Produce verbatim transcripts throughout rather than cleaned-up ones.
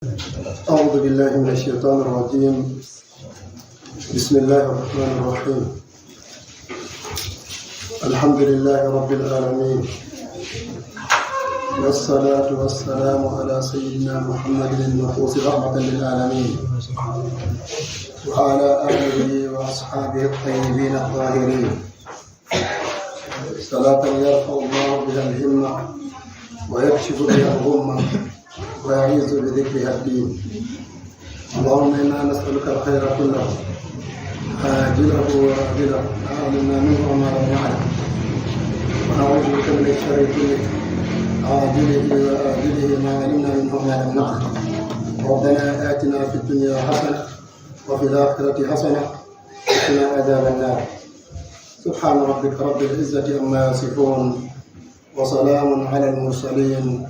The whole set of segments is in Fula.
أعوذ بالله من الشيطان الرجيم. بسم الله الرحمن الرحيم. الحمد لله رب العالمين، والصلاة والسلام على سيدنا محمد المبعوث رحمة للعالمين، وعلى آله وأصحابه الطيبين الطاهرين. صلاة يرفع الله بها الهمة ويكشف بها الغمة ويعز بذكرها الدين. اللهم إنا نسألك الخير كله، عاجله وآجله، ما علمنا منه وما لم نعلم، ونعوذ بك من الشر كله، عاجله وآجله، ما علمنا منه وما لم نعلم. ربنا آتنا في الدنيا حسنة وفي الآخرة حسنة وقنا عذاب النار. سبحان ربك رب العزة عما يصفون، وسلام على المرسلين،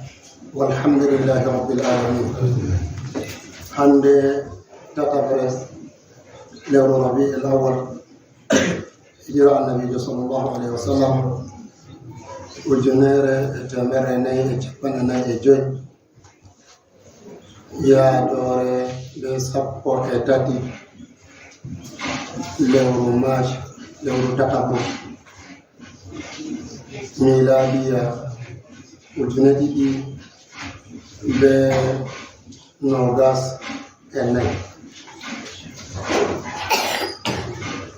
والحمد لله رب العالمين. Hannde tataɓre lewru Rabi'ul Awwal, hijira Annabiijo sallallahu alayhi wa sallam, ujunere e teemeɗɗe nayi e capanɗe nayi e joy, yaadoore nde sappo e tati lewru Maaj, lewru tataɓru, miilaadiya ujune ɗiɗi be noogas e nayi.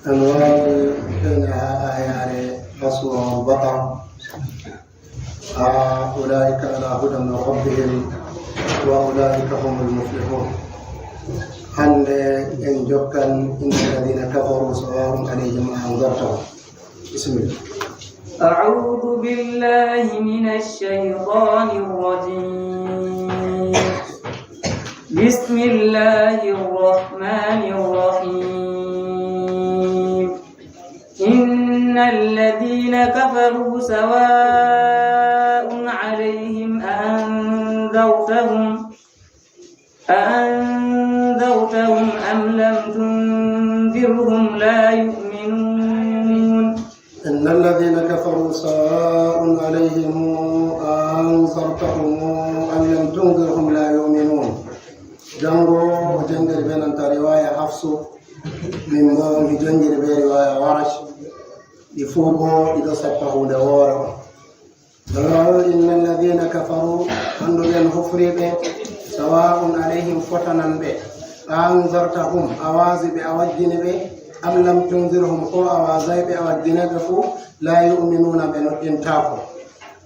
En waawi ene haa aayaare Suratul Baqara. آه، أولئك على هدى من ربهم وأولئك هم المفلحون. Hannde en jokkan, إن الذين كفروا سواء عليهم أأنذرتهم. بسم الله. أعوذ بالله من الشيطان الرجيم. بسم الله الرحمن الرحيم. إن الذين كفروا سواء عليهم أأنذرتهم، أأنذرتهم أم لم تنذرهم لا يؤمنون. إن الذين كفروا سواء عليهم أأنذرتهم أم لم تنذرهم لا يؤمنون. Janngo o janngiri be nanta riwaaya Hafsu, min boo mi janngiri be riwaaya Warash. Ɗi fuu boo ɗi ɗo sappa huunde woore on. Jawmiraawo, إن الذين كفروا, annduɓe en hufriiɓe, سواء عليهم, fotanan ɓe, أأنذرتهم, a waazi ɓe, a waggini ɓe, أم لم تنذرهم, koo a waazaay ɓe, a wagginay ɓe fuu, لا يؤمنون, ɓe nuɗɗintaako.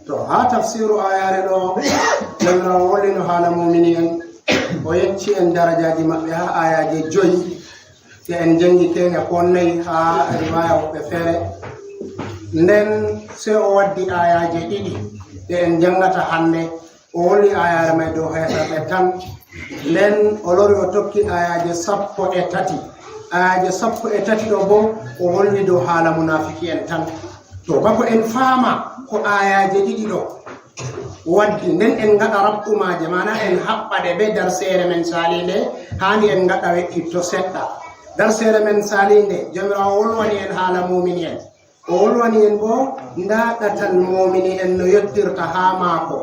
To, haa tafsiiru aayaare ɗo, Jawmiraawo hollino haala muumini en, o yecci en darajaaji maɓɓe haa aayaaje joyi, ɗe en janngi keenya ko nayi haa riwaaya woɓɓe feere. Nden sey o waddi aayaaje ɗiɗi ɗe en janngata hannde. O woli aayaare may dow heeferɓe tan. Nden o lori o tokki aayaaje sappo e tati. Aayaaje sappo e tati ɗo boo o holli dow haala munaafiki'en tan. To, bako en faama ko aayaaje ɗiɗi ɗo waddi, nden en ngaɗa rabtu maaje, maana en haɓɓa ɗe bee darseere men saaliinde, haani en ngaɗa we'itto seɗɗa. Darseere men saaliinde, Jawmiraawo wolwani en haala muumini en. O wolwani en boo ndaa ɗatal muumini en no yottirta haa maako.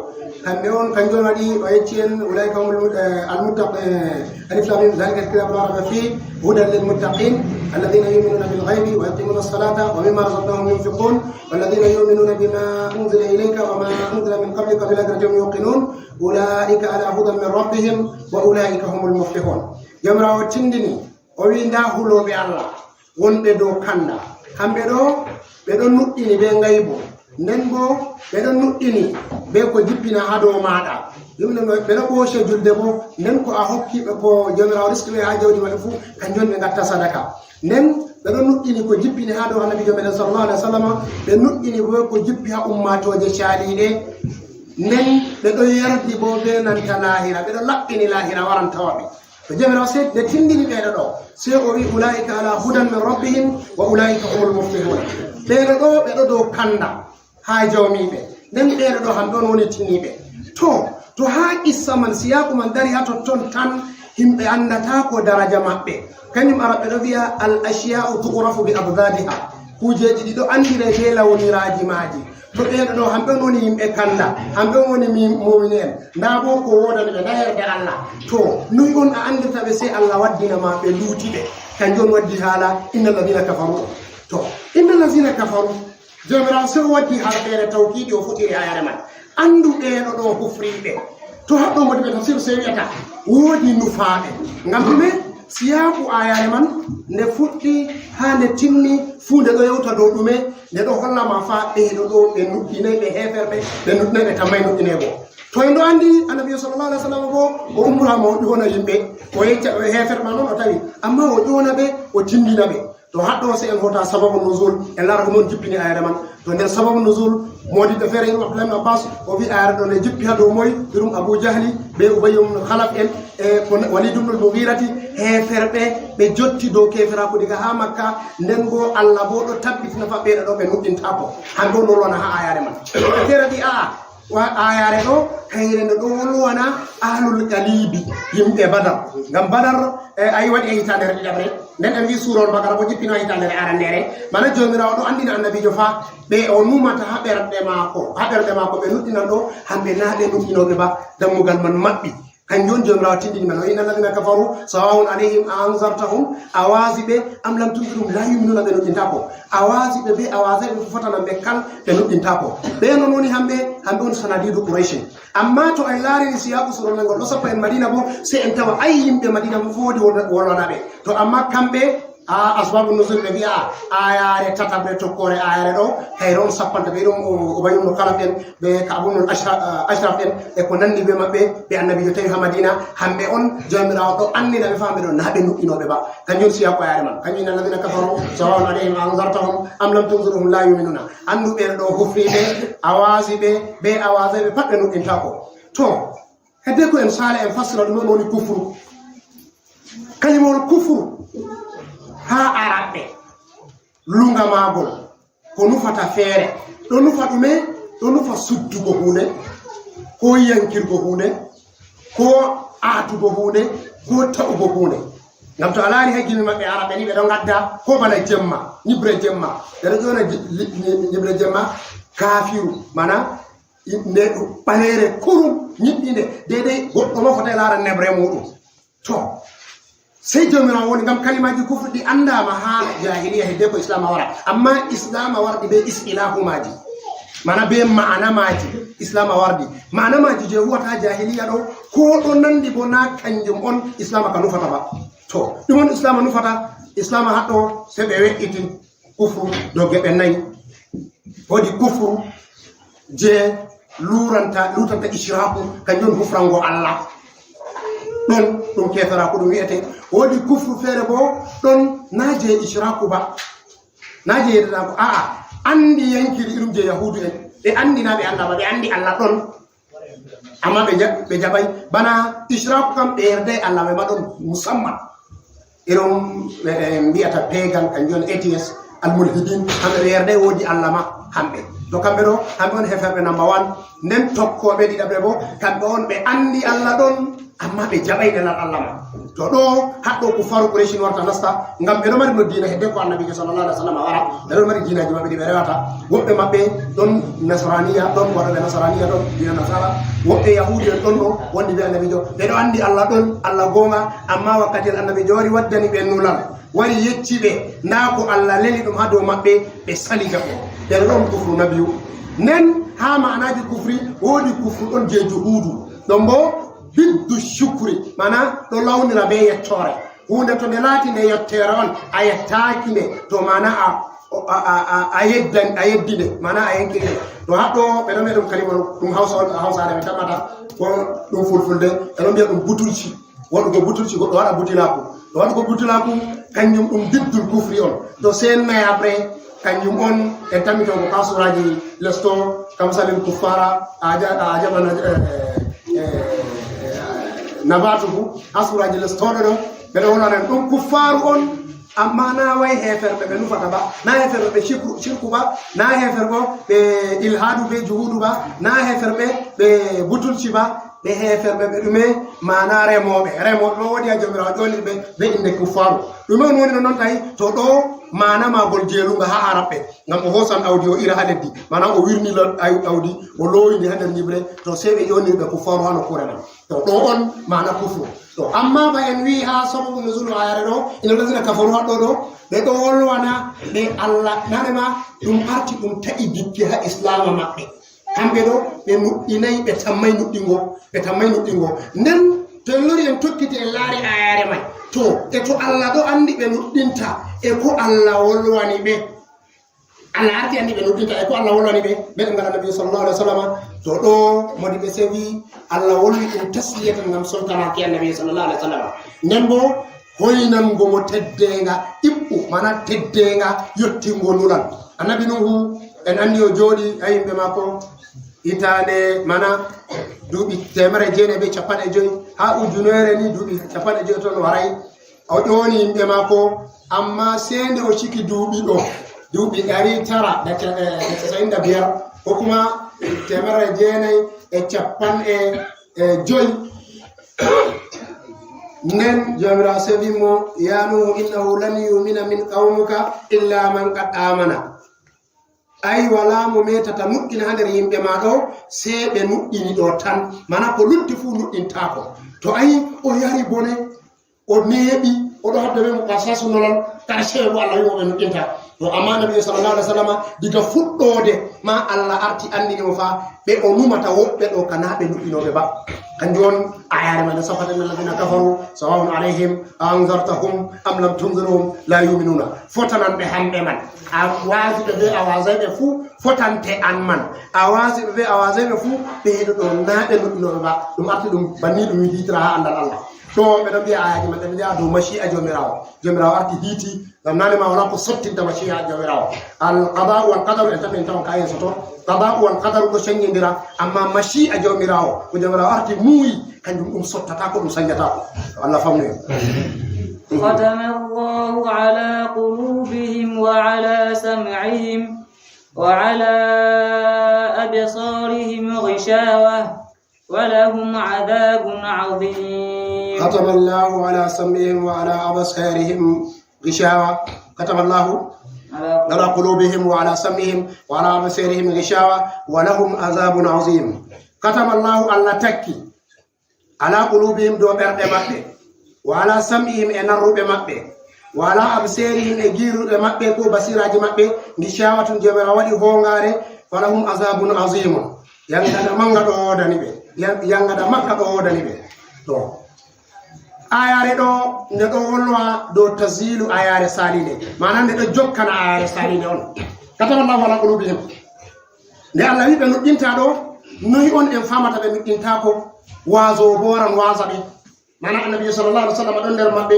Kamɓe on, kanjum on waɗi o yecci en, أولئك هم الم-، eh, المتق-، eh, ألف لام ميم، ذلك الكتاب لا ريب فيه، هدى للمتقين، الذين يؤمنون بالغيب ويقيمون الصلاة ومما رزقناهم ينفقون، والذين يؤمنون بما أنزل إليك وما أنزل من قبلك وبالآخرة هم يوقنون، أولئك على هدى من ربهم وأولئك هم المفلحون. Jawmiraawo tindini, o wi'i, ndaa hulooɓe Allah wonɓe dow kanda. Kamɓe ɗo, ɓe ɗon nuɗɗini bee ngaybu. Nden boo, ɓe ɗon nuɗɗini bee ko jippina haa dow maaɗa. Ɗum ɗon, ɓe ɗo ɓooce julde boo. Nden ko a hokki ɓe, ko Jawmiraawo riski ɓe haa jawdi maɓɓe fuu, kanjum on ɓe ngatta sadaka. Nden ɓe ɗon nuɗɗini ko jippini haa dow Annabiijo meɗen sallallahu alaihi wa sallam. Ɓe nuɗɗini boo ko jippi haa ummaatooje caaliiɗe. Nden ɓe ɗon yardi boo bee nanta laahira. Ɓe ɗon laɓɓini laahira waran tawa ɓe. To Jawmiraawo sey nde tindini ɓeeɗo ɗo, sey o wi'i, أولئك على هدى من ربهم وأولئك هم المفلحون. Ɓeeɗo ɗo, ɓe ɗo dow kanda haa jawmiiɓe. Nden ɓeeɗo ɗo, hamɓe on woni tiniiɓe. To, to haa qissa man, siyaaku man dari haa totton tan, himɓe anndataa ko daraja maɓɓe. Kanjum Arabɓe ɗo vi'a, الأشياء تعرف بأضدادها. Kuujeeji ɗi ɗo anndire bee lawniraaji maaji. To ɓeeɗo ɗo, hamɓe on woni yimɓe kanda, hamɓe on woni mi-, muumini en. Ndaa boo ko woodani ɓe, ndaa yerde Allah. To, noy on a anndirta ɓe, sey Allah waddina ma ɓe luutiiɓe? Kanjum on waddi haala, "Inna alladhina kafaru." To, "Inna alladhina kafaru." Joomiraawo sey o waddi harfeere tawkiidi, o fuɗɗiri aayaare man. Anndu ɓeeɗo ɗo hufriiɓe. To haɗɗo mo diga tafsir sey wi'ata, woodi nufaaɓe. Ngam ɗume? Siyaaku aayaare man, nde fuɗɗi haa nde timmi, fuu nde ɗo yewta dow ɗume? Nde ɗo holla ma faa ɓeeɗo ɗo ɓe nuɗɗinay ɓe heeferɓe, ɓe nuɗɗinay ɓe tammay nuɗɗinay bo. To en ɗo anndi Annabi sallallahu alaihi wasallam bo, o umra ma o ƴoona yimɓe, o yecca ɓe heeferɓe ma non o tawi. Amma o ƴoona ɓe, o timmina ɓe. To haɗɗo sey en hoota sababu nuzul, en laara ko non jippini aayaare man. To nder sababu nuzul, moodiɓɓe feere irum Abdullah ibn Abbas, o wi aayaare ɗo nde jippi haa dow moy, irum Abu Jahli, be Ubay ibn Khalaf en, e ko Walid ibn al-Mughirati, heeferɓe, ɓe jotti dow keeferaaku diga haa Makka, nden bo Allah bo ɗo tabbitina fa ɓeeɗo ɗo ɓe nuɗɗintaako. Hande on wolwana haa aayaare man. Feere wi, a'a, wa aayaare ɗo, kayre nde ɗo wolwana ahlul qalibi, yimɓe Badar. Ngam Badar, e, ayi waɗi e hitaande ɗiɗaɓre. Nden en wi Suurawol Baqara bo jippino hitaande arandeere. Bana Joomiraawo ɗo anndina Annabiijo fa, ɓe o numata haa ɓerɗe maako, haa ɓerɗe maako ɓe nuɗɗinan ɗo, hamɓe naa ɓe nuɗɗinooɓe ba, dammugal man maɓɓi. Kanjum on Joomiraawo tindini men, o inna alladhina kafaru sawa'un alayhim a anzartahum, a waasi ɓe, am lam tunzirhum la yu'minuna, ɓe nuɗɗintaako. A waasi ɓe be a waasaay ɓe, fotanan ɓe kal, ɓe nuɗɗintaako. Ɓe non woni hamɓe, hamɓe on sanadiidu Qurayshin. Amma to en laarini siyaaku suurawol ngol ɗo sappo en Madiina bo, sey en tawa ay yimɓe Madiina bo foodi wol-, wolwanaaɓe. To amma kamɓe, a, asbaabu nuzul ɓe wi'a aayaare tataɓre tokkoore aayaare ɗo, kayre on sappanta ɓe ɗum, o, Ubay ibn Khalaf en, ɓe Ka'ab ibn Ashra-, Ashraf en, e ko nanndi be maɓɓe, ɓe Annabiijo tawi haa Madiina, hamɓe on Joomiraawo ɗo anndina ɓe fa ɓe ɗo naa ɓe nuɗɗinooɓe ba. Kanjum on siyaaku aayaare man. Kanjum inna alladhina kafaru sawa'un alayhim a anzartahum am lam tunzirhum la yu'minuna. Anndu ɓe ɗo hufriiɓe, a waasi ɓe, be a waasaay ɓe pat ɓe nuɗɗintaako. To, hedde ko en saala en fassira ɗum on woni kufru. Kalimawol kufru haa Arabɓe, lunga maagol, ko nufata feere. Ɗo nufa ɗume? Ɗo nufa suddugo huunde, ko yankirgo huunde, ko aatugo huunde, ko ta'ugo huunde. Ngam to a laari haa gimi maɓɓe Arabɓe ni, ɓe ɗo ngadda ko bana jemma, nyiɓre jemma. Ɓe ɗo ƴoona ji-, li-, nyi-, nyiɓre jemma kaafiru, mana i-, nde ɓaleere kurum, nyiɓɓinde, deydey goɗɗo ma fotaay laara neɓre muuɗum. To, sey Joomiraawo woni, ngam kalimaaji kufru ɗi anndaama haa jaahiliya hedde ko Islaama wara. Amma Islaama wardi be istilaahu maaji, mana be ma'ana maaji, Islaama wardi. Ma'ana maaji je huwata haa jaahiliya ɗo, ko ɗo nandi bo naa kanjum on Islaama ka nufata ba. To, ɗum on Islaama nufata, Islaama haɗɗo sey ɓe we'itin kufru dow geɓe nayi. Woodi kufru je luuranta, luutanta ishraaku, kanjum on hufrango Allah. Ɗon ɗum keeferaaku ɗum wi'ete. Woodi kufru feere bo, ɗon naa je ishraaku ba. Naa je yeddataako, a'a, anndi yankiri irum je Yahuudu en. Ɓe anndi naa ɓe Allah ba, ɓe anndi Allah ɗon. Amma ɓe ja-, ɓe jaɓay. Bana ishraaku kam ɓe yerday Allah ɓe ma ɗon musamman. Irum ɓe, ɓe mbi'ata pagan, kanjum on atheist, al-mulhidin, hamɓe ɓe yerday woodi Allah ma hamɓe. To kamɓe ɗo, hamɓe on heferɓe number one. Nden tokkooɓe ɗiɗaɓre bo, kamɓe on ɓe anndi Allah ɗon, amma ɓe jaɓay nelal Allah ma. To ɗo, haɗɗo kuffaru Qurayshin warta nasta, ngam ɓe ɗo mari no diina hedde ko Annabiijo sallallahu alaihi wasallam wara, ɓe ɗo mari diinaaji maɓɓe ɗi ɓe rewata. Woɓɓe maɓɓe ɗon Nasraniya, ɗon waɗooɓe Nasraniya, ɗon diina Nasara. Woɓɓe Yahuudi en ɗon no wondi be Annabiijo. Ɓe ɗo anndi Allah ɗon, Allah gooŋga, amma wakkati Annabiijo wari waddani ɓe nulal, wari yecci ɓe, ndaa ko Allah leli ɗum haa dow maɓɓe, ɓe sali jaɓugo. Ɓe ɗon kufru nabiyu. Nden haa ma'anaaji kufri, woodi kufru ɗon je juhuudu. Ɗon bo, biddu shukri, mana ɗo lawnira be yettoore. Huunde to nde laati nde yetteere on, a yettaaki nde, to mana a, a, a, a, a yeddan, a yeddi nde, mana a yanki nde. To haɗɗo ɓe ɗon mbi'a ɗum kalima ɗum Hausa on, Hausaare ɓe tammata, ko ɗum Fulfulde, ɓe ɗon mbi'a ɗum butulci. Waɗugo butulci, goɗɗo waɗa butilaaku. To waɗugo butilaaku, kanjum ɗum diddul kufri on. To seen nayaɓre, kanjum on en tammi to ko ka suraaji lesto, kam salil kuffara, a ja-, a jaɓana, eh, eh, eh, nabatuhu, ha suraaji lesto ɗo ɗo, ɓe ɗo wona nen ɗum kuffaaru on, amma na way heeferɓe ɓe nufata ba, na heeferɓe ɓe shirku, shirku ba, na heeferɓe ɓe ilhaadu be juhuudu ba, na heeferɓe ɓe butulci ba, Ɓe heeferɓe ɓe ɗume? Maana remooɓe. Remooɓe ɗo woodi ha Jawmiraawo ƴooniri ɓe, be innde kuffaaru. Ɗume on woni no non tawi? To ɗo maana maagol jeelunga ha Arabɓe. Ngam o hoosan awdi o ira ha leddi. Maana o wirni lo-, aw-, awdi, o loowi ndi ha nder nyiɓre. To sey ɓe ƴooniri ɓe kuffaaru ha nokkuure man. To ɗo on maana kufru. To amma ba en wi'i ha sababu nuzulu ayare ɗo, innal lazina kafaru ha ɗo ɗo, ɓe ɗo wolwana ɓe Allah nane ma ɗum arti ɗum ta'i bikke ha Islaama maɓɓe. Kamɓe ɗo ɓe nuɗɗinay, ɓe tammay nuɗɗingo, ɓe tammay nuɗɗingo. Nden to en lori en tokkiti en laari ayare may. To, e to Allah ɗo andi ɓe nuɗɗinta, e ko Allah wolwani ɓe. Allah arti andi ɓe nuɗɗinta, e ko Allah wolwani ɓe. Meɗen ngal Annabi sallallahu alaihi wasallam. To ɗo modi ɓe sewi, Allah wolwi ɗum tasliyatan ngam soltanaki Annabi sallallahu alaihi wasallam. Nden bo hoynango mo teddenga ɗiɓɓu, mana teddenga yottingo nulal. Annabi Nuhu, en andi o jooɗi ha yimɓe maako hitaande, mana duuɓi teemere jeenayi be cappanɗe joyi, ha ujunere ni duuɓi cappanɗe joyi ton waray. O ƴooni yimɓe maako, amma sey nde o ciki duuɓi ɗo, duuɓi ɗari tara da ca-, e, e casa'in da biyar, ko kuma teemere jeenayi e cappanɗe, e, joyi. Nden Jawmiraawo sewi mo, "Ya Nuhu, innahu lan yu'mina min qawmika illa man qad amana." Ay, walaa mo meetata nuɗɗina haa nder yimɓe ma ɗo, sey ɓe nuɗɗini ɗo tan. Mana ko lutti fuu nuɗɗintaako. To ayi, o yari bone, o neeɓi, o ɗo habda be mo kasasu nolol, karshe bo Allah wi'i mo ɓe nuɗɗinta. To amma Nabi sallallahu alaihi wasallam, diga fuɗɗoode ma Allah arti andini mo fa, ɓe o numata woɓɓe ɗo ka naa ɓe nuɗɗinooɓe ba. Kanjum on ayare man, "Safadan alladhina kafaru, sawa'un alaihim a anzartahum am lam tunzirhum la yu'minuna." Fotanan ɓe hamɓe man. A waasi ɓe be a waasay ɓe fuu, fotante an man. A waasi ɓe be a waasay ɓe fuu, ɓe ɗo ɗo naa ɓe nuɗɗinooɓe ba. Ɗum arti ɗum banni ɗum yitira haa andal Allah. To ɓe ɗo mbi'a ayaaji man, ɓe ɗo mbi'a dow mashi'a Joomiraawo. Joomiraawo arti hiiti, ngam naane ma walaa ko sottinta mashi'a Joomiraawo. Al qada'u wal qadaru en tan en tawan ka yeeso to. Qada'u wal qadaru ɗo sanyindira, amma mashi'a Joomiraawo, ko Joomiraawo arti muuyi, kanjum ɗum sottataako, ɗum sanjataako. To Allah famnu en. ختم الله على قلوبهم وعلى سمعهم وعلى أبصارهم غشاوة ولهم عذاب عظيم. ختم الله على سمعهم وعلى أبصارهم غشاوة. ختم الله على قلوبهم وعلى سمعهم وعلى أبصارهم غشاوة ولهم عذاب عظيم. ختم الله, Allah takki, ala qulubihim, dow ɓerɗe maɓɓe, wa ala sam'ihim, e nanruɓe maɓɓe, wa ala absarihim, e giiruɗe maɓɓe ko basiraaji maɓɓe, gishawatun, Joomiraawo waɗi hoongaare, falahum azabun azimun, yangada manga ɗo woodani ɓe, yan-, yangada makka ɗo woodani ɓe. To, ayare ɗo, nde ɗo wolwa dow tazilu ayare salinde, maana nde ɗo jokkana ayare salinde on. Kataballahu ala qulubihim. Nde Allah wi ɓe nuɗɗinta ɗo, noy on en famata ɓe nuɗɗintaako? Waazo booran waaza ɓe. Mana Annabi sallallahu alaihi wasallam ɗon nder maɓɓe,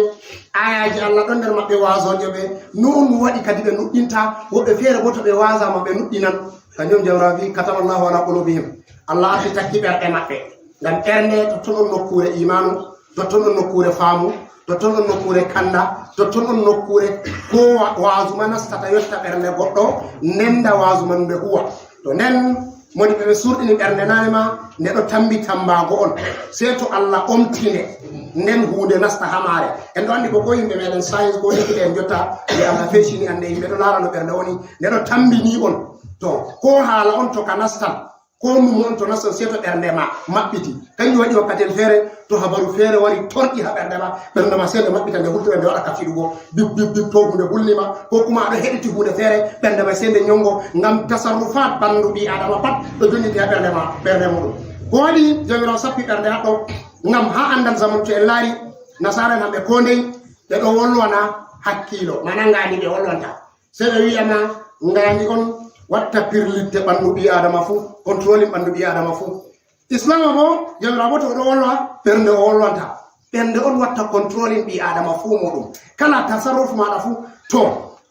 ayaji Allah ɗon nder maɓɓe, waazoje ɓe. No on waɗi kadi ɓe nuɗɗinta? Woɓɓe feere bo to ɓe waazama ɓe nuɗɗinan. Kanjum Jawmiraawo wi, "Kataballahu ala qulubihim." Allah arti takki ɓerɗe maɓɓe. Ngam ɓernde totton on nokkuure imaanu, totton on nokkuure faamu, totton on nokkuure kanda, totton on nokkuure ko wa-, waazu ma nastata yotta ɓernde goɗɗo, nenda waazu man nde huwa. To nden moni ɓe ɓe surɗini ɓernde naane ma, nde ɗo tambi tambaago on. Sey to Allah omtine, nden huunde nasta haa maare. En ɗo anndi ko, ko yimɓe meɗen science ko likita en jotta, nde Allah feecini annde yimɓe ɗo laara no ɓernde woni, nde ɗo tambini on. To, ko haala on to ka nastan, ko numo on to nastan, sey to ɓernde ma maɓɓiti. Kanjum waɗi wakkati en feere, to habaru feere wari torɗi haa ɓernde ma, ɓernde ma sey nde maɓɓita, nde hultira, nde waɗa ka fiɗugo. Bip, bip, bip, to huunde hulni ma, ko kuma aɗo heɗiti huunde feere, ɓernde ma sey nde nyongo, ngam tasarrufaat ɓanndu ɓii Aadama pat ɗo jonniti haa ɓernde ma, ɓernde muɗum. Ko waɗi Jawmiraawo sappi ɓernde haɗɗo? Ngam haa anndal zamanu, to en laari, nasaara en hamɓe koo ndey, ɓe ɗo wolwana hakkiilo, maana ngaandi ɓe wolwanta. Sey ɓe wi'a ma, ngaandi on watta pirlitte ɓanndu ɓii Aadama fuu, controlling ɓanndu ɓii Aadama fuu. Islaama bo, Jawmiraawo bo to o ɗo wolwa, ɓernde o wolwanta. Ɓernde on watta controlling ɓii Aadama fuu muuɗum. Kala tasarruf maaɗa fuu, to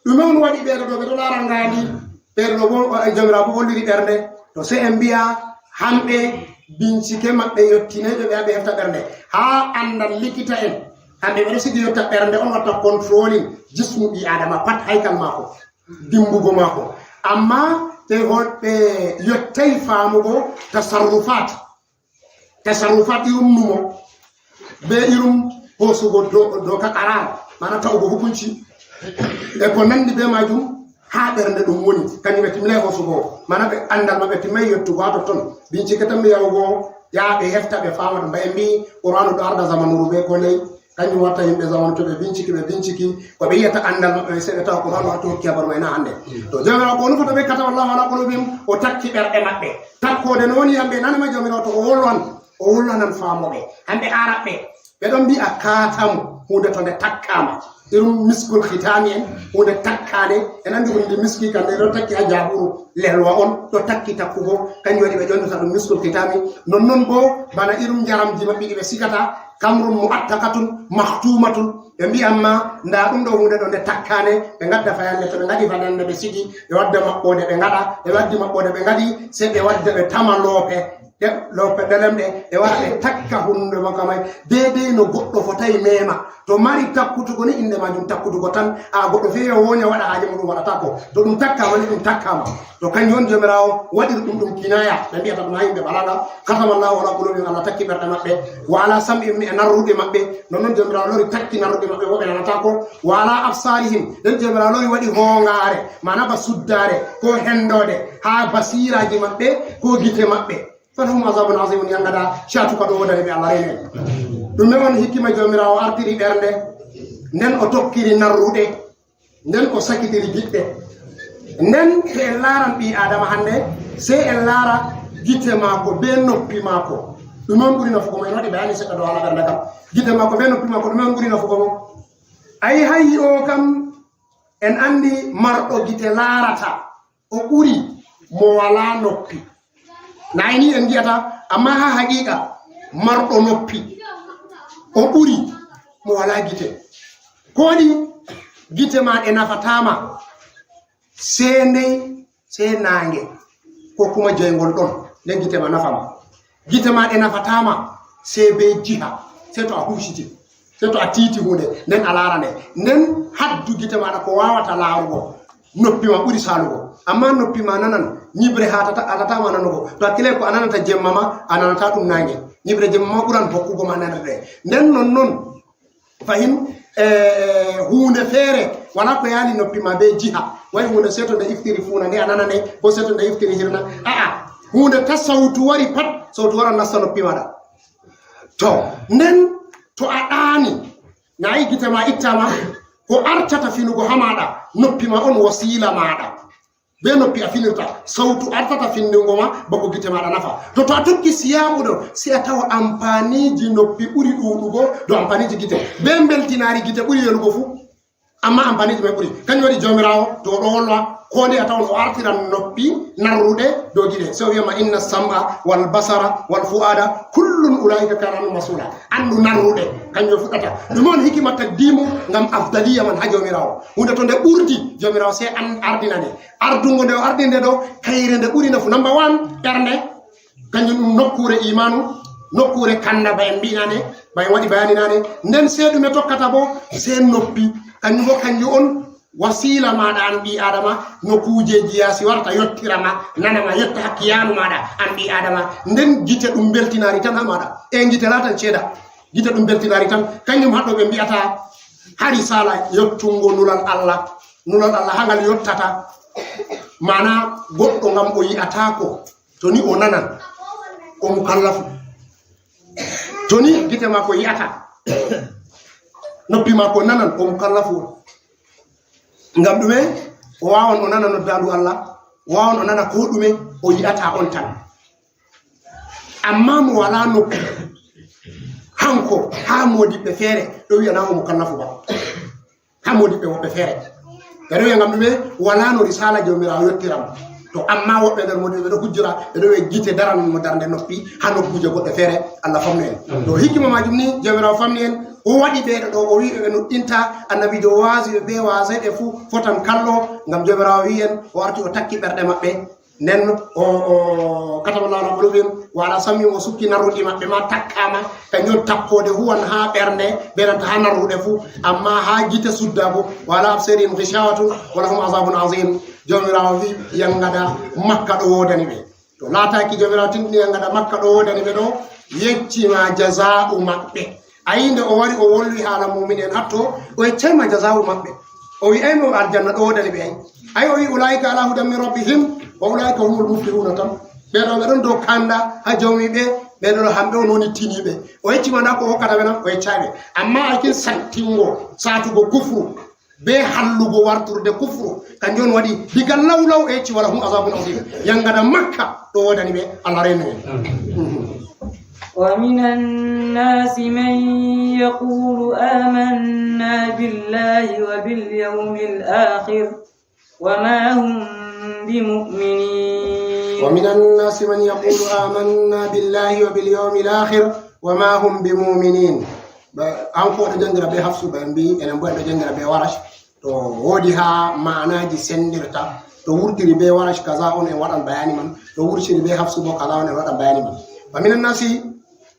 ɗume on waɗi ɓeeɗo ɗo, ɓe ɗo laara ngaandi, ɓeeɗo ɗo bo, eh, Jawmiraawo bo holliri ɓernde, to sey en mbi'a hamɓe bincike maɓɓe yottinay ɓe, ɓe, ɓe hefta ɓernde. Haa anndal likita en, hamɓe ɓe ɗo sigi yotta ɓernde on watta controlling jismu ɓii Aadama pat, haykal maako, dimbugo maako. Amma ɓe hon-, ɓe yottay faamugo tasarrufaat. Tasarrufat irum numo, be irum hosugo do, do ka qarar, mana ta'ugo hukunci. E ko nandi be majum, ha ɓernde ɗum woni, kanjum ɓe timmay hosugo, mana ɓe andal maɓɓe timmay yettugo ha totton. Bincike tan mi yahugo, ya ɓe hefta ɓe fama ɗum, ba en mbi Qur'anu ɗo arda zamanuru be ko nayi, kanjum watta yimɓe zamanu to ɓe binciki, ɓe binciki, ko ɓe yiyata andal maɓɓe, se ɓe tawa Qur'anu watta hokki habaru may na hande. To Jawmiraawo ko nufata ɓe kata wallahu ala qulubihim, o takki ɓerɗe maɓɓe. Takkode no woni hamɓe nanama Jawmiraawo to o wolwan, o wolwanan famoɓe. Hamɓe Arabɓe, ɓe ɗon mbi'a katamu, hunde to nde takkama. Irum miskul khitami en, hunde takkade, en andi hunde miski kan, nde ɗo takki ha jaburu lelwa on, ɗo takki takkugo, kanjum waɗi ɓe ƴonata ɗum miskul khitami. Nonnon bo, bana irum njaramji maɓɓe ɗi ɓe sigata, kamrun mu'attakatun, makhtumatun, ɓe mbi'an ma, nda ɗum ɗo hunde ɗo nde takkane, ɓe ngadda fayanɗe, to ɓe ngaɗi fayanɗe ɓe sigi, ɓe wadda maɓɓode ɓe ngaɗa, ɓe waddi maɓɓode ɓe ngaɗi, se ɓe wadda ɓe tama loope, ɗe, loope ɗelemɗe, ɓe wara ɓe takka hunde makko may, deydey no goɗɗo fotayi mema. To mari takkutugo ni inde majum takkutugo tan, a goɗɗo fewi o wonya waɗa haaje muɗum waɗata ko. To ɗum takkama ni ɗum takkama. To kanjum on Jawmiraawo waɗiri ɗum ɗum kinaya, ɓe mbi'ata ɗum ha yimɓe balaga, katama Allahu ala qulubihim, Allah takki ɓerɗe maɓɓe, wa ala sam'ihim e narruɗe maɓɓe, nonnon Jawmiraawo lori takki narruɗe maɓɓe, wo ɓe nanata ko, wa ala absarihim, nden Jawmiraawo lori waɗi hongaare, mana ba suddaare, ko hendode, ha basiraji maɓɓe, ko gite maɓɓe. Falahum azabun azimun, yangada, shatuka ɗo wodani ɓe Allah renen. Ɗume on hikima Jawmiraawo artiri ɓernde, nden o tokkiri narruɗe, nden o sakitiri giɗɗe. Nden to en laaran ɓii Adama hande, sey en laara gite maako be noppi maako. Ɗume on ɓuri nafugo mo? En waɗi bayani seɗɗa dow haala ɓernde kam. Gite maako be noppi maako, ɗume on ɓuri nafugo mo? Ayi, hayi o kam en andi marɗo gite laarata, o ɓuri mo walaa noppi. Nayi ni en ngi'ata, amma ha haqiqa marɗo noppi, o ɓuri mo walaa gite. Ko waɗi gite ma ɗe nafatama, sey ndey, sey naange, ko kuma jeyngol ɗon, nden gite ma nafama. Gite ma ɗe nafatama, sey be jiha, sey to a husiti, sey to a tiiti hunde, nden a laara nde. Nden haddu gite maɗa ko wawata laarugo, noppi ma ɓuri salugo. Amma noppi ma nanan, nyibre hatata, hatata ma nanugo. To hakkile ko a nanata jemma ma, a nanata ɗum naange. Nyibre jemma ma ɓuran hokkugo ma nanata ɗe. Nden non non, fahin, eh, hunde feere, wala ko yaali noppi ma be jiha. Way hunde sey to nde iftiri fuuna, nde a nana nde, ko sey to nde iftiri hirna. A'a, hunde ta sawtu wari pat, sawtu wara nasta noppi maɗa. To, nden to a ɗaani, nayi gite ma ittama, ko artata finugo ha maɗa, noppi ma on wasiila maɗa. Be noppi a finirta, sawtu artata findingo ma, bako gite maɗa nafa. To, to a tokki siyamu ɗo, sey a tawa ampaniji noppi ɓuri ɗuɗugo dow ampaniji gite. Be mbeltinari gite ɓuri yelugo fu. Amma ampaniji mai ɓuri. Kanjum waɗi Jawmiraawo, to o ɗo wolwa, ko nde a tawan o artiran noppi narruɗe dow gite. Sey o wi'a ma, "Inna sam'a wal basara wal fu'ada kullun ulaika kana anhu mas'ula." Ɓandu narruɗe, kanjum fuɗɗata. Ɗum on hikima taqdimu ngam afdaliya man ha Jawmiraawo. Hunde to nde ɓurdi, Jawmiraawo sey an ardina nde. Ardungo nde o ardinde ɗo, kayre nde ɓuri nafu. Number one, ɓernde. Kanjum ɗum nokkuure imaanu, nokkuure kanda ba en mbi'i nane, ba en waɗi bayani nane. Nden sey ɗume tokkata bo? Sey noppi. Kanjum bo, kanjum on wasiila maɗa an ɓii Adama, no kuujeji yaasi warta yottira ma, nana ma, yotta ha kiyanu maɗa an ɓii Adama. Nden gite ɗum beltinari tan ha maɗa. E gite latan ceeda. Gite ɗum beltinari tan. Kanjum haɗɗo ɓe mbi'ata ha risala yottungo nulal Allah. Nulal Allah ha ngal yottata. Mana goɗɗo ngam o yi'atako. To ni o nanan, o mukallafu. To ni gite maako yi'ata, noppi maako nanan, o mukallafu on. Ngam ɗume? O wawan o nana noddaandu Allah, o wawan o nana ko ɗume, o yi'ata on tan. Amma mo wala noppi, hanko ha modiɓɓe feere ɗo wi'a na o mukallafu ba. Ha modiɓɓe woɓɓe feere. Ɓe ɗo wi'a ngam ɗume? Wala no risala Jawmiraawo yottira mo. To amma woɓɓe nder modiɓɓe ɓe ɗo hujjira, ɓe ɗo wi'a gite daranan mo darnde noppi ha nokkuuje goɗɗe feere. Allah famnu en. To hikima majum ni Jawmiraawo famni en, o waɗi ɓe ɗo, o wi'i ɓe ɓe nuɗɗinta annabiijo o waasi ɓe be waasayɓe fu fotan kallo, ngam Jawmiraawo wi'i en o arti o takki ɓerɗe maɓɓe. Nden o, o kataba Allahu ala qulubihim wa ala sam'ihim, o sukki narruɗi maɓɓe ma takkama, kanjum takkoode huwan ha ɓernde, be nanta ha narruɗe fu, amma ha gite suddago, wa ala absarihim ghishawatun wa lahum azabun azim. Jawmiraawo wi yangada Makka ɗo wodani ɓe. To laataki Jawmiraawo tindini yangada Makka ɗo wodani ɓe ɗo, Yeccima jaza'u maɓɓe. Ayi, nde o wari o wolwi haala mumin en hatto, o yeccayma jaza'u maɓɓe. O wi'ayma aljanna ɗo wodani ɓe ay. Ay, o wi ulaika ala hudan min rabbihim wa ulaika humul muflihuna tan. Ɓe ɗo ɓe ɗon dow kanda ha jawmi ɓe, ɓe ɗo hamɓe on woni tiniɓe. O yeccima na ko hokkata ɓe na, o yeccay ɓe. Amma akin santingo, satugo kufru, be hallugo warturde kufru, kanjum on waɗi diga lawlaw e yecci wala hum azabun azim. Yangana Makka ɗo wodani ɓe, Allah reno en. ومن الناس من يقول آمنا بالله وباليوم الآخر وما هم بمؤمنين. ومن الناس من يقول آمنا بالله وباليوم الآخر وما هم بمؤمنين. Ba an ko ɗo jangira be Hafsu, ɓe mbi enen bo en ɗo jangira be Warash. To wodi ha maanaji sendirta, to wurtiri be Warash kaza on en waɗan bayani man, to wurtiri be Hafsu bo kaza on en waɗan bayani man. Wa minan nasi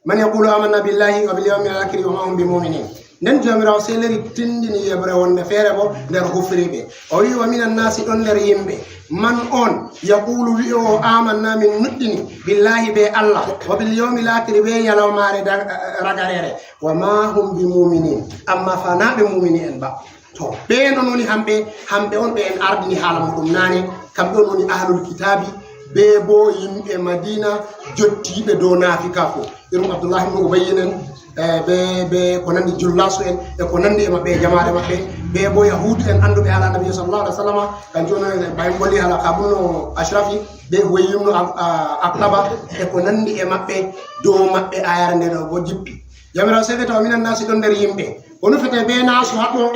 man yaqulu amanna billahi wa bil yawmil akhir wa ma hum bi mu'minin. Nden Jawmiraawo seleri tindini yeɓre wonde feere bo nder hufriɓe. O wi wa minan nasi, ɗon nder yimɓe, man on yaqulu wi'owo amanna, min nuɗɗini, billahi be Allah, wa bil yawmil akhir be nyalawmaare da- ragarere, wa ma hum bi mu'minin, amma fa na ɓe mumini en ba. To ɓe en on woni hamɓe, hamɓe on ɓe en ardini haala muɗum nane, kamɓe on woni ahlul kitabi, be bo yimɓe Madina jottiɓe dow naafikaku, irum Abdullah ibn Ubayyin en, e be be ko nandi jullasu en e ko nandi e maɓɓe e jamaare maɓɓe, be bo yahudu en anduɓe haala Nabi sallallahu alaihi wasallam. Kanjum on ɓay mboli haala Kabul no Ashrafi be Huwayyi ibn Ak- a- Aktaba e ko nandi e maɓɓe, dow maɓɓe ayare nde ɗo bo jippi. Jawmiraawo sey wi'ata wa minan nasi, ɗon nder yimɓe. O nufete be nasu haɗo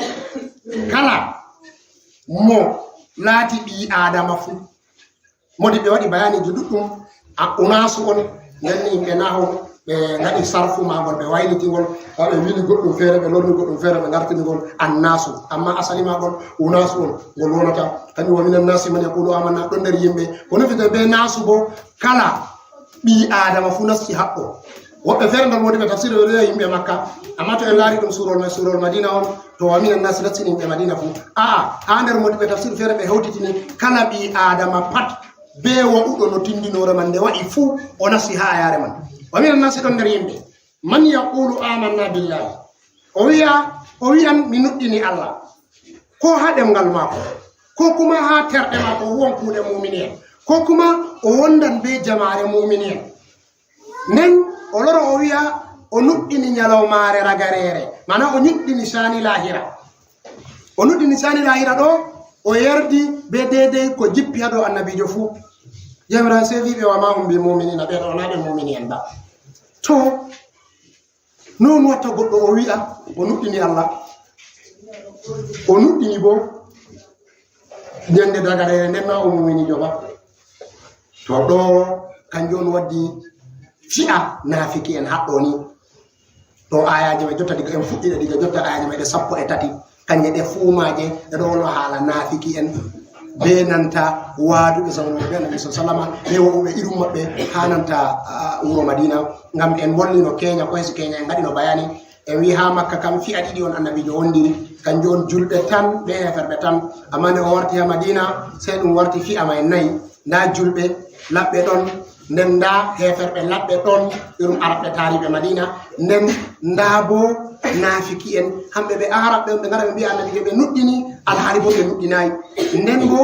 kala mo laati ɓii Aadama fuu. Modi ɓe waɗi bayaaniiji ɗuɗɗum, a unasu on, nden yimɓe naho ɓe ngaɗi sarfu maagol, ɓe wayliti ngol, ɓe wili goɗɗum feere, ɓe lorni goɗɗum feere, ɓe ngartini ngol annasu. Amma asali maagol unasu on, ngol wonata. Kanjum wa minan nasi man yaqulu amanna, ɗon nder yimɓe. O nufete be nasu bo kala ɓii Aadama fuu nasti haɗɗo. Woɓɓe feere nder moodiɓe tafsir ɓe ɗo wi'a yimɓe Makka, amma to en laari ɗum surol ma- surol Madina on, to wa minan nasi nastini yimɓe Madina fuu. A'a, haa nder moodiɓe tafsir feere ɓe hewtitini kala ɓii Aadama pat, be wa'uɗo no tindinoore man nde wa'i fuu, o nasti haa ayaare man. Wa minan nasi ɗon nder yimɓe, man yaqulu amanna billahi. O wi'a, o wi'an mi nuɗɗini Allah. Ko haa ɗemngal maako, ko kuma haa terɗe maako, o huwan kuuɗe muumini en, ko kuma o wondan bee jamaare muumini en. Nden o loro o wi'a o nuɗɗini nyalawmaare ragareere, maana o nuɗɗini saani laahira. O nuɗɗini saani laahira ɗo, o yerdi bee deydey ko jippi haa dow annabiijo fuu. Jawmiraawo sey wi'i ɓe, wa ma hum bi muuminina, ɓe ɗo walaa ɓe muumini en ba. To, non watta goɗɗo o wi'a o nuɗɗini Allah, o nuɗɗini bo nyande dagarere nden na o muuminiijo ba. To ɗo kanjum on waddi fi'a naafiki en haɗɗo ni. To ayaaje mai jotta diga en fuɗɗiɗe diga jotta ayaaje mai ɗe sappo e tati, kanje ɗe fuu maaje ɗe ɗo wona haala naafiki en be nanta waaduɓe zamanu be annabi sallallahu alaihi wasallam be woɗuɓe irum maɓɓe ha nanta ah, wuro Madina. Ngam en wollino Kenya, ko hesi Kenya en ngaɗino bayani, en wi ha Makka kam fi'a ɗiɗi on annabiijo wondiri, kanjum on julɓe tan be heferɓe tan. Amma nde o warti ha Madina, sey ɗum warti fi'a mai nayi. Nda julɓe laɓɓe ɗon, nden nda heferɓe laɓɓe ɗon, irum Arabɓe taariɓe Madina, nden nda bo naafiki en, hamɓe ɓe Arabɓe on ɓe ngara ɓe mbi'a annabiijo ɓe nuɗɗini, alhaali bo ɓe nuɗɗinayi. Nden bo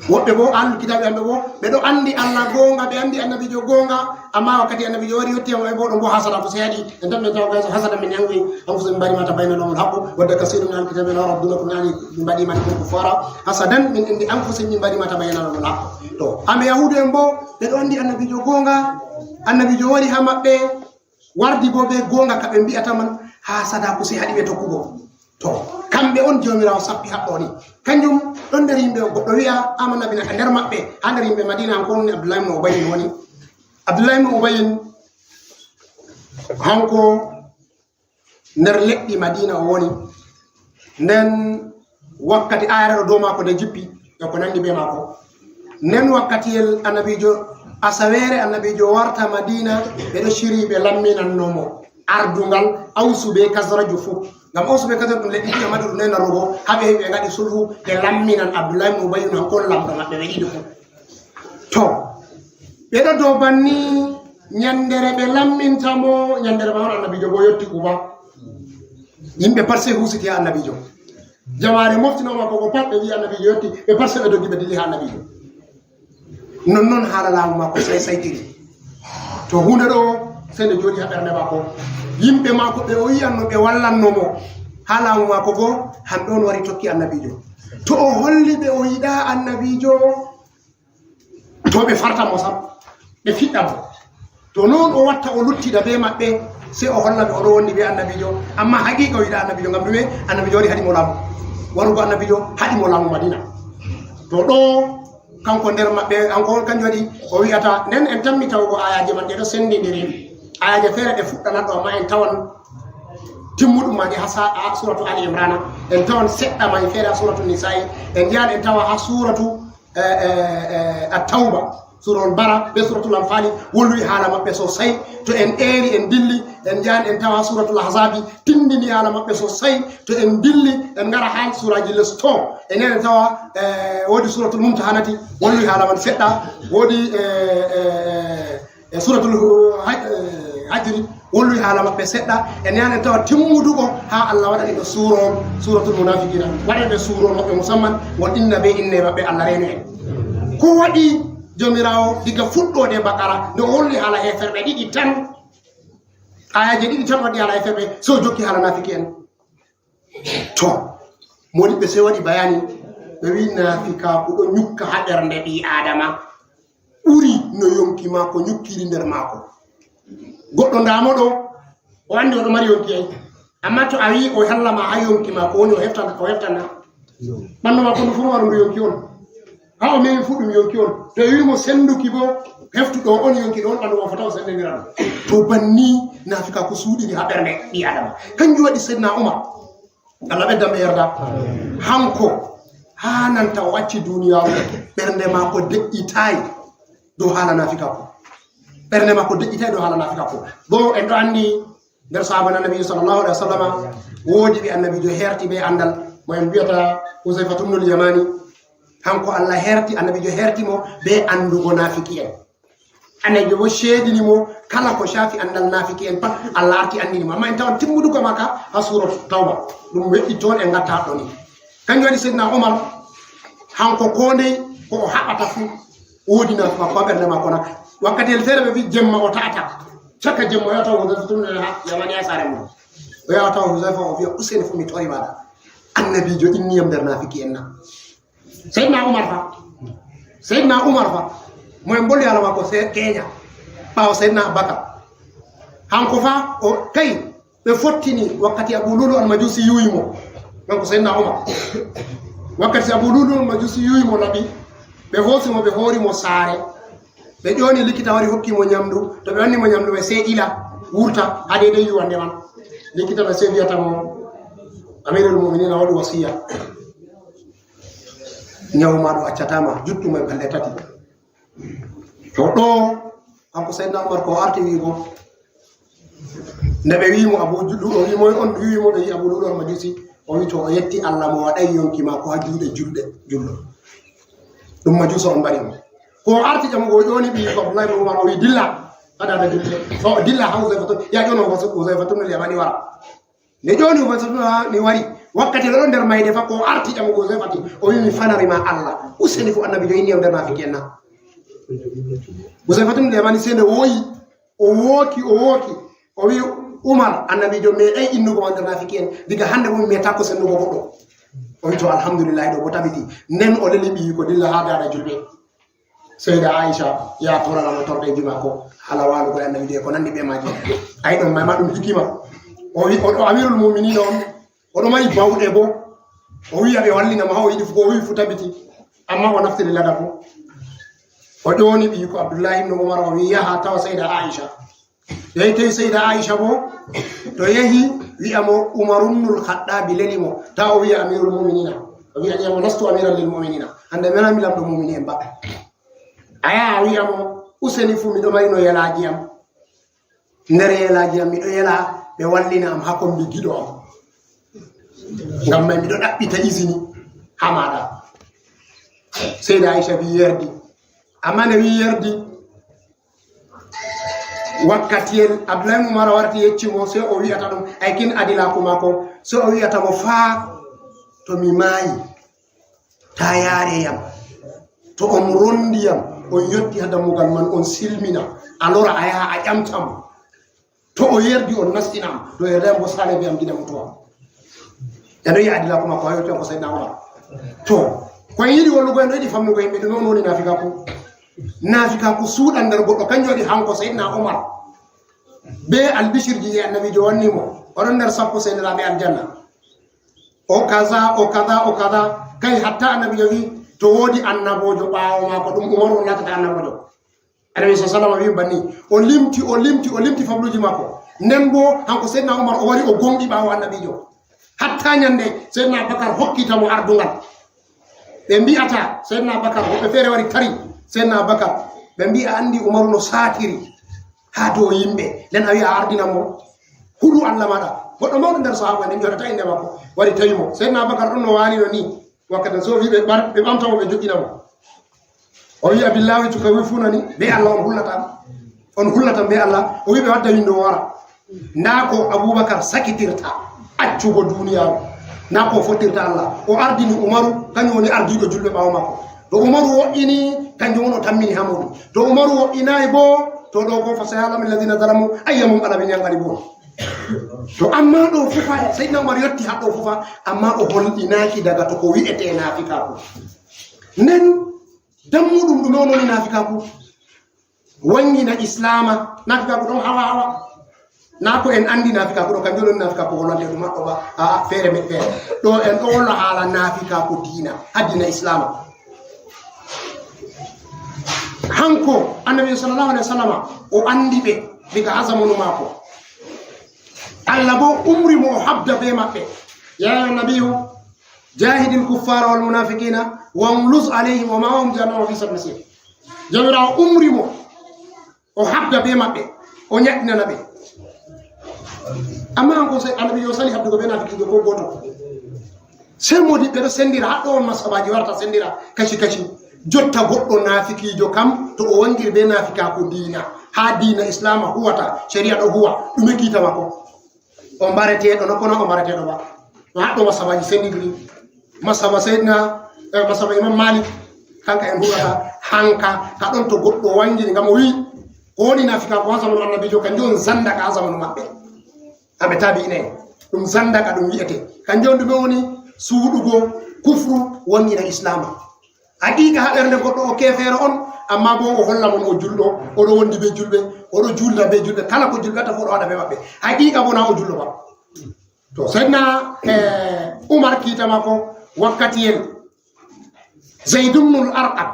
woɓɓe bo ahlul kitabe hamɓe bo ɓe ɗo andi Allah goonga, ɓe andi annabiijo goonga, amma wakkati annabiijo wari yotti hamɓe bo ɗum bo hasada ko seeɗi. En tan min tawa gayso hasada min yanwi anfusihim min ba'di ma tabayyana lahumul haqqu wadda kasirun minal kitabi law yaruddunakum min ba'di imanikum kuffara hasadan min indi anfusihim min ba'di ma tabayyana lahumul haqqu. To hamɓe yahudu en bo ɓe ɗo andi annabiijo goonga, annabiijo wari ha maɓɓe, wardi bo be goonga ka ɓe mbi'ata man, hasada ko sey haɗi ɓe tokkugo. To kamɓe on Jawmiraawo sappi haɗɗo ni. Kanjum ɗon nder yimɓe on, goɗɗo wi'a amanna billahi nder maɓɓe, ha nder yimɓe Madina, hanko woni Abdullahi ibn Ubayyin woni. Abdullahi ibn Ubayyin hanko nder leɗɗi Madina o woni. Nden wakkati ayare ɗo dow maako nde jippi e ko nandi be maako. Nden wakkatiyel annabiijo, asaweere annabiijo warta Madina, ɓe ɗo shiryi ɓe lamminanno mo ardungal Ausu be Kazraju fuu. Ngam Ausu be Kazraju ɗum leɗɗi ɗiɗi, amma ɗum noy narrugo, haa ɓe heɓi ɓe ngaɗi sulhu, ɓe lamminan Abdullahi ibn Ubayyu, hanko on lamɗo maɓɓe ɓe ɗiɗi fuu. To, ɓe ɗo dow banni, Ñandere ɓe lamminta mo, ñandere ma on annabiijo goo yotti Quba. Yimɓe pat sey husiti haa annabiijo. Jamaare moftinooma ko, ko pat ɓe wi'i annabiijo yotti, ɓe pat sey ɓe doggi ɓe dilli haa annabiijo. Non non haala laamu maako sey saytiri. To huunde ɗo sey nde jooɗi haa ɓernde maako. Yimɓe maako ɓe o yi'anno ɓe wallanno mo haa laamu maako goo, han ɗon wari tokki annabiijo. To o holli ɓe o yiɗaa annabiijo, to ɓe farta mo sam, ɓe fiɗɗa mo. To non o watta o luttida bee maɓɓe, sey o holla ɓe o ɗo wondi bee annabiijo. Ammaa haqiiqa o yiɗaa annabiijo, ngam ɗume? Annabiijo wari haɗi mo laamu. Warugo annabiijo haɗi mo laamu Madiina. To ɗo kanko nder maɓɓe, kanko on kanjum waɗi o wi'ata, nden en tammi tawugo aayaaje man ɗe ɗo senndindiri. Aayaaje feere ɗe fuɗɗanat ɗo, ammaa en tawan timmuɗum maaje haa sa-, haa suuratu Ali Imrana, en tawan seɗɗa may feere haa suuratu Nisaa'i, en njahan en tawa haa suuratu, eh, eh, eh, At-Tawba, suurawol Bara bee suuratul Anfaali, wolwi haala maɓɓe sosay. To en eeri en dilli, en njahan en tawa haa suuratul Ahzaabi, tindini haala maɓɓe sosay. To en dilli en ngara haa suuraaji les to, en yahan en tawa, eh, woodi suuratul Mumtahanati, wolwi haala man seɗɗa, woodi, eh, eh, eh, e suuratul Hu-, Haj-, eh, Hajri, wolwi haala maɓɓe seɗɗa. En yahan en tawa timmudugo haa Allah waɗani ɓe suuro, suuratul Munaafiqiina, waɗani ɓe suuro maɓɓe musamman, ngol inna bee inne maɓɓe, Allah reenu en. Ko waɗi Joomiraawo diga fuɗɗoode Baqara, nde o holli haala heeferɓe ɗiɗi tan, aayaaje ɗiɗi tan waɗi haala heeferɓe, sey o jokki haala naafiki'en. To, moɗi ɓe sey waɗi bayani, ɓe wi'i naafikaaku ɗo nyukka haa ɓernde ɓii Aadama, ɓuri no yonki maako nyukkiri nder maako. Goɗɗo ndaamo ɗo, o anndi o ɗo mari yonki ay. Ammaa to a wi'i o halla ma haa yonki maako woni, o heftan, o heftan na? Ɓanndu maako ndu fuu maru ndu yonki on. Haa o memi fuu ɗum yonki on. To o wi'i mo sennduki boo, heftu ɗo on yonki ɗo on, ɓanndu maako fota o senndindira ɗum. To banni naafikaaku suuɗiri haa ɓernde ɓii Aadama. Kanjum waɗi Seydina Umar, Allah ɓeddan ɓe yarda. Hanko, haa nanta o acci duniyaaru, ɓernde maako de'itaay dow haala naafikaaku. Ɓernde maako de'itaay dow haala naafikaaku. Boo en ɗo anndi nder sahaaba Annabi sallallahu alaihi wasallam, woodi ɓe Annabiijo herti bee anndal, mo en mbiyata Huzayfatu ibnul Yamani. Hanko Allah herti, Annabiijo herti mo bee anndugo naafiki'en. Annabiijo boo ceedini mo kala ko shaafi anndal naafiki'en pat, Allah arti anndini mo. Ammaa en tawan timmudugo maaka haa suuratu Tawba. Ɗum weɗɗi toon en ngatta ɗo ni. Kanjum waɗi Seydina Umar, hanko koo ndey ko o haɓata fuu, woodi nafu maako haa ɓernde maako na. Wakkati el feere ɓe mbi'i jemma o ta'ata. Caka jemma o yaha tawa Huzayfa tun haa Yamani haa saare mum. O yaha tawa Huzayfa o wi'a, "Useni fuu mi tori ma da. Annabiijo inni yam nder naafiki'en na." Seydina Umar fa. Seydina Umar fa. Mo en bolli haala maako se-, keenya. Ɓaawo Seydina Abubakar. Hanko fa, o kay, ɓe fottini wakkati Abu Lulu al-Majusi yuwi mo. Kanko Seydina Umar. Wakkati Abu Lulu al-Majusi yuwi mo laɓi, ɓe hoosi mo, ɓe hoori mo saare. Ɓe ƴooni likita wari hokki mo nyamdu. To ɓe wanni mo nyamdu, ɓe sey ila wurta haa deydey yuwannde man. Likita ɓe sey wiyata mo, "Amirul Mu'minin waɗi wasiya. Nyawu ma ɗo accataa ma, juttu ma e balɗe tati." To ɗo, kanko Seydina Umar ko o arti wi'ugo. Nde ɓe wi'i mo Abu Ju-, o wi'i mo on, wi'i mo ɓe wi'i Abu Lulu al-Majusi, o wi'i to o yetti Allah mo waɗay yonki maako haa juuɗe julɗe, julɗo. Ɗum Majusa on mbaɗi mo. Ko o arti ƴamugo, o ƴooni ɓiyiiko Abdullahi ibn Umar, o wi'i, "Dilla, haa daada julɓe." O dilla haa Huzayfatu, ya ƴoona Huzayfatu ibn al-Yamani wara. Nde ƴooni Huzayfatu ibn al-Yamani wari, wakkati o ɗon nder mayde fa, ko o arti ƴamugo Huzayfatu, o wi'i, "Mi fanari ma Allah. Useni fuu Annabiijo inni yam nder naafiki'en na?" Huzayfatu ibn al-Yamani sey nde wooyi, o wooki, o wooki. O wi'i, "Umar, Annabiijo meeɗay innugo ma nder naafiki'en. Diga hannde bo mi meetaako sendugo goɗɗo." O wi'i, "To, alhamdulillahi, ɗo bo tabiti." Nden o leli ɓiyiiko dilla haa daada julɓe. Seyda Aisha, ya torana mo torɗeeji maako, hala waalugo e Annabiijo e ko nanndi bee maaji. Ay, ɗon may ma ɗum hikima. O wi-, o ɗo Amirul Mu'minin on, o ɗo mari bawɗe bo. O wi'a ɓe wallina mo, haa o yiɗi fu, ko o wi'i fu tabiti. Amma o naftiri ladabu. O ƴooni ɓiyiiko Abdullahi ibn Umar, o wi'i, "Yaha tawa Seyda Aisha." Yahi tawi Seyda Aisha bo, to yahi, wi'a mo Umar ibnul Khattabi leli mo, ta o wi'a Amirul Mu'minina. O wi'a mo, "Lastu amiran lil mu'minina." Hannde mi wala mi lamɗo mu'mini en ba. A yaha a wi'a mo, "Useni fu miɗo mari no yelaaji am. Nder yelaaji am miɗo yela ɓe wallina am haa kombi giɗo am. Ngam may miɗo ɗaɓɓita izini haa maaɗa." Seyda Aisha wi yerdi. Amma nde wi yerdi, Wakkatiyel Abdullahi Umar warti yecci mo, sey o wi'ata ɗum, ay kin adilaaku maako, sey o wi'ata mo, faa to mi maayi, ta yaare yam. To on rondi yam, on yotti ha dammugal man, on silmina, a lora, a yaha, a ƴamta mo. To o yerdi, on nastina am. To o yerdaay, mbo sale be am, gida mutuwa. En ɗo yi'a adilaaku maako, ha yotti hanko Seydina Umar. To, ko en yiɗi hollugo, en ɗo yiɗi famnugo yimɓe, ɗume on woni naafikaaku? Naafikaaku suuɗan nder goɗɗo, kanjum waɗi hanko Seydina Umar be albishirji ɗi Annabiijo wanni mo, o ɗon nder sappo seeniraaɓe aljanna. O kaza, o kaza, o kaza. Kay hatta Annabiijo wi, to woodi annaboojo ɓaawo maako, ɗum Umaru on laatata annaboojo. Annabi sallallahu alaihi wasallam wi banni. O limti, o limti, o limti fabluuji maako. Nden bo, hanko Seydina Umar o wari o gonɗi ɓaawo Annabiijo. Hatta nyande Seydina Abubakar hokkita mo ardungal. Ɓe mbi'ata Seydina Abubakar, woɓɓe feere wari tari Seydina Abubakar. Ɓe mbi'a, anndi Umaru no saatiri haa dow yimɓe. Nden a wi'a a ardinan mo. Huɗu Allah maaɗa. Goɗɗo mawɗo nder sahaaba en, en joɗata innde maako. Wari tawi mo. Seydina Abubakar ɗon no waali no ni. Wakkati so wi ɓe ɓar-, ɓe ɓamta mo, ɓe joƴƴina mo. O wi'a, "Billahi tukawifunani, be Allah on hullata. On hullata be Allah." O wi'i ɓe wadda windo o wara. Ndaa ko Abubakar sakitirta accugo duniyaaru. Ndaa ko o fottirta Allah. O ardini Umaru, kanjum woni ardiiɗo julɓe ɓaawo maako. To Umaru wo'ini, kanjum woni o tammini haa muuɗum. To Umaru wo'inaay bo, to ɗo ko fa sayalamu alladhina zalamu ayya munqalabin yanqalibun. To amma ɗo fufa, Seydina Umar yotti haa ɗo fufa, amma o holɗinaaki daga to ko wi'ete naafikaaku. Nden dammuɗum ɗum ɗo woni naafikaaku. Wangina Islaama, naafikaaku ɗon hawa hawa. Na ko en anndi naafikaaku ɗo, kanjum woni naafikaaku wonande ɗum maɗɗo ba. A'a, feere men feere. Ɗo en ɗo walla haala naafikaaku diina, haa diina Islaama. Hanko, Annabi sallallahu alaihi wasallam, o anndi ɓe, diga haa zamanu maako. Allah bo umri mo o habda be maɓɓe. Ya ayyuhan nabiyyu, jahidil kuffara wal munafiqina, waghluz alaihim wa ma'ahum jahannama wa bi'sal masir. Jawmiraawo umri mo o habda be maɓɓe, o nyaɗɗinana ɓe. Amma hanko sey Annabi yo sali habdugo be naafikiijo ko gooto. Sey moodi ɓe ɗo sendira, haɗɗo on masabaaji warata sendira kaci kaci. Jotta goɗɗo naafikiijo kam, to o wangiri be naafikaaku diina, haa diina Islaama huwata, shari'a ɗo huwa, ɗume kiita maako? O mbareteeɗo no, kono o mbareteeɗo ba. No haɗɗo masabaaji sendidiri. Masaba Seydina, eh, masaba Imam Malik, kanka en huwata hanka, ka ɗon to goɗɗo wangiri ngam o wi, ko woni naafikaaku haa zamanu Annabiijo, kanjum on zandaka haa zamanu maɓɓe. Hamɓe taabi'ina en. Ɗum zandaka ɗum wi'ete. Kanjum on ɗume woni suuɗugo kufru wonina Islaama. Haqiiqa haa ɓernde goɗɗo o keefeero on, amma bo o holla mon o julɗo, o ɗo wondi be julɓe, o ɗo julda be julɓe, kala ko julɓe watta fof o ɗo waɗa be maɓɓe. Haqiiqa bo na o julɗo ba. To Seydina, eh, Umar kiita maako wakkati en Zayd ibn al-Arqam.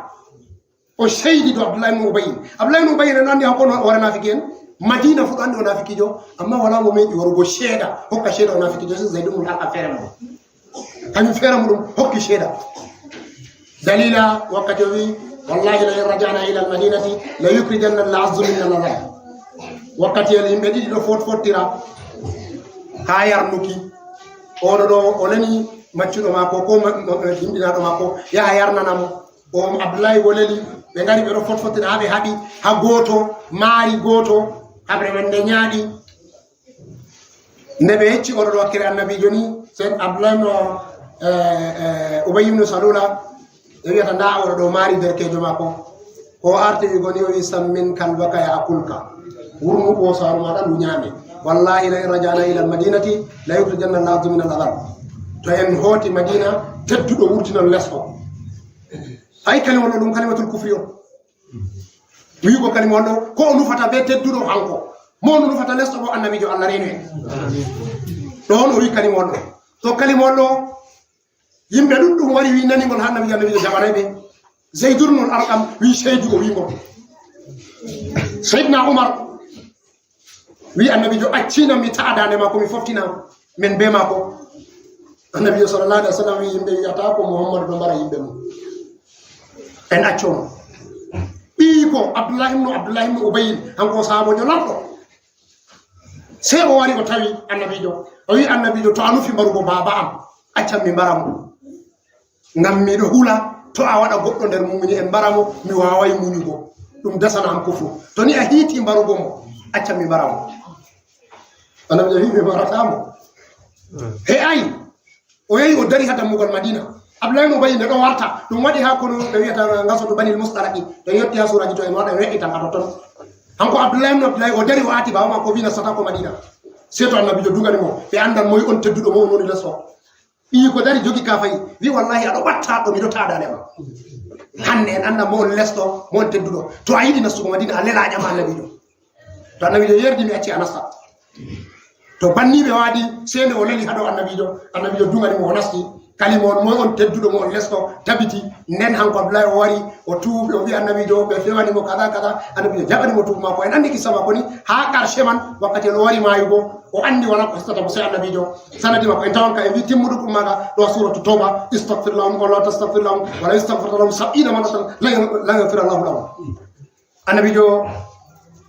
O seydi to Abdullah ibn Ubay. Abdullah ibn Ubay en anndi hanko no o wara naafiki en. Madina fu ɗo anndi o naafikiijo, amma wala mo meeɗi warugo seeda, hokka seeda o naafikiijo, sai Zayd ibn al-Arqam feere mum. Kañum feere muɗum hokki seeda. Dalila wakkati o wi, "Wallahi la in raja'na ila al-madinati la yukhrijanna al-a'azzu minna al-adhall." Wakkati en yimɓe ɗiɗi ɗo fot-, fottira haa yarnuki. Oɗo ɗo o nani maccuɗo maako ko ma-, ma-, yimɗinaaɗo maako yaha yarnana mo. O Abdullahi bo leli, ɓe ngari ɓe ɗo fot-, fottira haa ɓe haɓi haa gooto, maari gooto, haɓre men nde nyaaɗi. Nde ɓe yecci oɗo ɗo wakkere Annabiijo ni, sey Abdullahi no, eh, eh, Ubay ibn Salula, ɓe wi'ata, "Ndaa oɗo ɗo maari derkeejo maako." Ko o arti wi'ugo ni, o wi, "Sammin kalbaka ya'kulka." Wurnu ɓoosaaru maaɗa ndu nyaame. "Wallahi la in raja'na ila al-madinati la yukhrijanna al-a'azzu minna al-adhall." To en hooti Madina, tedduɗo wurtinan lesɗo. Ay kalima ɗo ɗum kalimatul kufri on. Wi'ugo kalima on ɗo, ko o nufata be tedduɗo hanko. Mo o nufata lesɗo bo Annabiijo Allah reenu en. Ɗon o wi kalima on ɗo. To kalima on ɗo, yimɓe ɗuɗɗum wari wi nani ngol haa Annabiijo, Annabiijo jaɓanay ɓe. Zayd ibn al-Arqam wi seydi o wi ngol. Seydina Umar wi Annabiijo, "Accinan mi ta'a daande maako, mi foftina men be maako." Annabiijo sallallahu alaihi wasallam wi yimɓe wi'ata ko Muhammadu ɗo mbara yimɓe mum. En acco mo. Ɓiyiiko Abdullahi ibn, Abdullahi ibn Ubayy, hanko o sahaaboojo lanɗo. Sey o wari o tawi Annabiijo. O wi Annabiijo, "To a nufi mbarugo baaba am, accan mi mbara mo." Ngam miɗo hula to a waɗa goɗɗo nder mumini en mbara mo, mi waaway munyugo. Ɗum dasana am kufru. To ni a hiiti mbarugo mo, Acca mi mbara mo. Annabiijo wi'i ɓe mbarata mo. He ay, o yehi o dari ha dammugal Madina. Abdullahi ibn Ubayy nde ɗo warta. Ɗum waɗi ha kono ɓe wiyata Ghazwatu Banil Mustalaqi. Ɓe yotti ha suuraji to en waɗa we'itan ka totton. Hanko Abdullahi ibn Abdullahi o dari o aati baaba makko o wi'i nastata ko Madina. Sey to Annabiijo duŋani mo. Ɓe anndan moy on tedduɗo mo on woni les o. Ɓiyiiko dari jogi kaafahi. Wi'i wallahi aɗo ɓatta ɗo miɗo taadane ma. Hande en anndan mo on les ɗo, mo on tedduɗo. To a yiɗi nastugo Madina a lela a ƴama Annabiijo. To Annabiijo yerdi mi acci a nasta. To banniiɓe waadi sey nde o leli ha dow Annabiijo, Annabiijo duŋani mo o nasti. Kalima on moy on tedduɗo mo on les ɗo tabiti. Nden hanko Abdullahi o wari o tuubi o wi'i Annabiijo ɓe fewani mo kaza kaza. Annabiijo jaɓani mo tuubu maako. En anndi kissa maako ni ha karshe man wakkati o wari maayugo o anndi wala ko histata mo sey Annabiijo. Sanadi maako en tawan ka e wi timmudu ɗum maaga ɗo suratu Tawba, istaghfir lahum aw la tastaghfir lahum wa la istaghfir lahum sab'ina marratan la yaghfir Allahu lahum. Annabiijo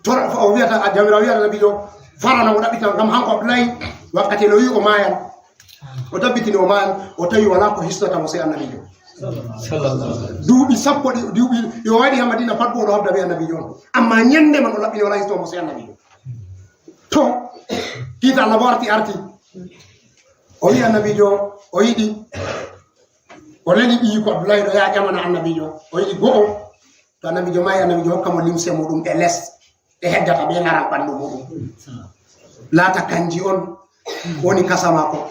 tora o wiyata a Jawmiraawo wiyata Annabiijo farana o ɗaɓɓita ngam hanko Abdullahi wakkati o wi o maayan o tabbitini o maayan o tawi wala ko histata mo sey Annabiijo. Duuɓi sappo ɗi duuɓi yo waɗi ha Madina pat bo o ɗo habda be Annabiijo on amma ñande man o laɓɓini wala histata mo sey Annabiijo. To kiita Allah bo arti arti o wi Annabiijo o yiɗi o leli ɓiyiiko Abdullahi ɗo yaha ƴamana Annabiijo o yiɗi go'o. To Annabiijo maayi Annabiijo hokka mo limse muɗum ɗe les ɗe heddata be laral ɓandu muɗum. Laata kanji on woni kasa maako.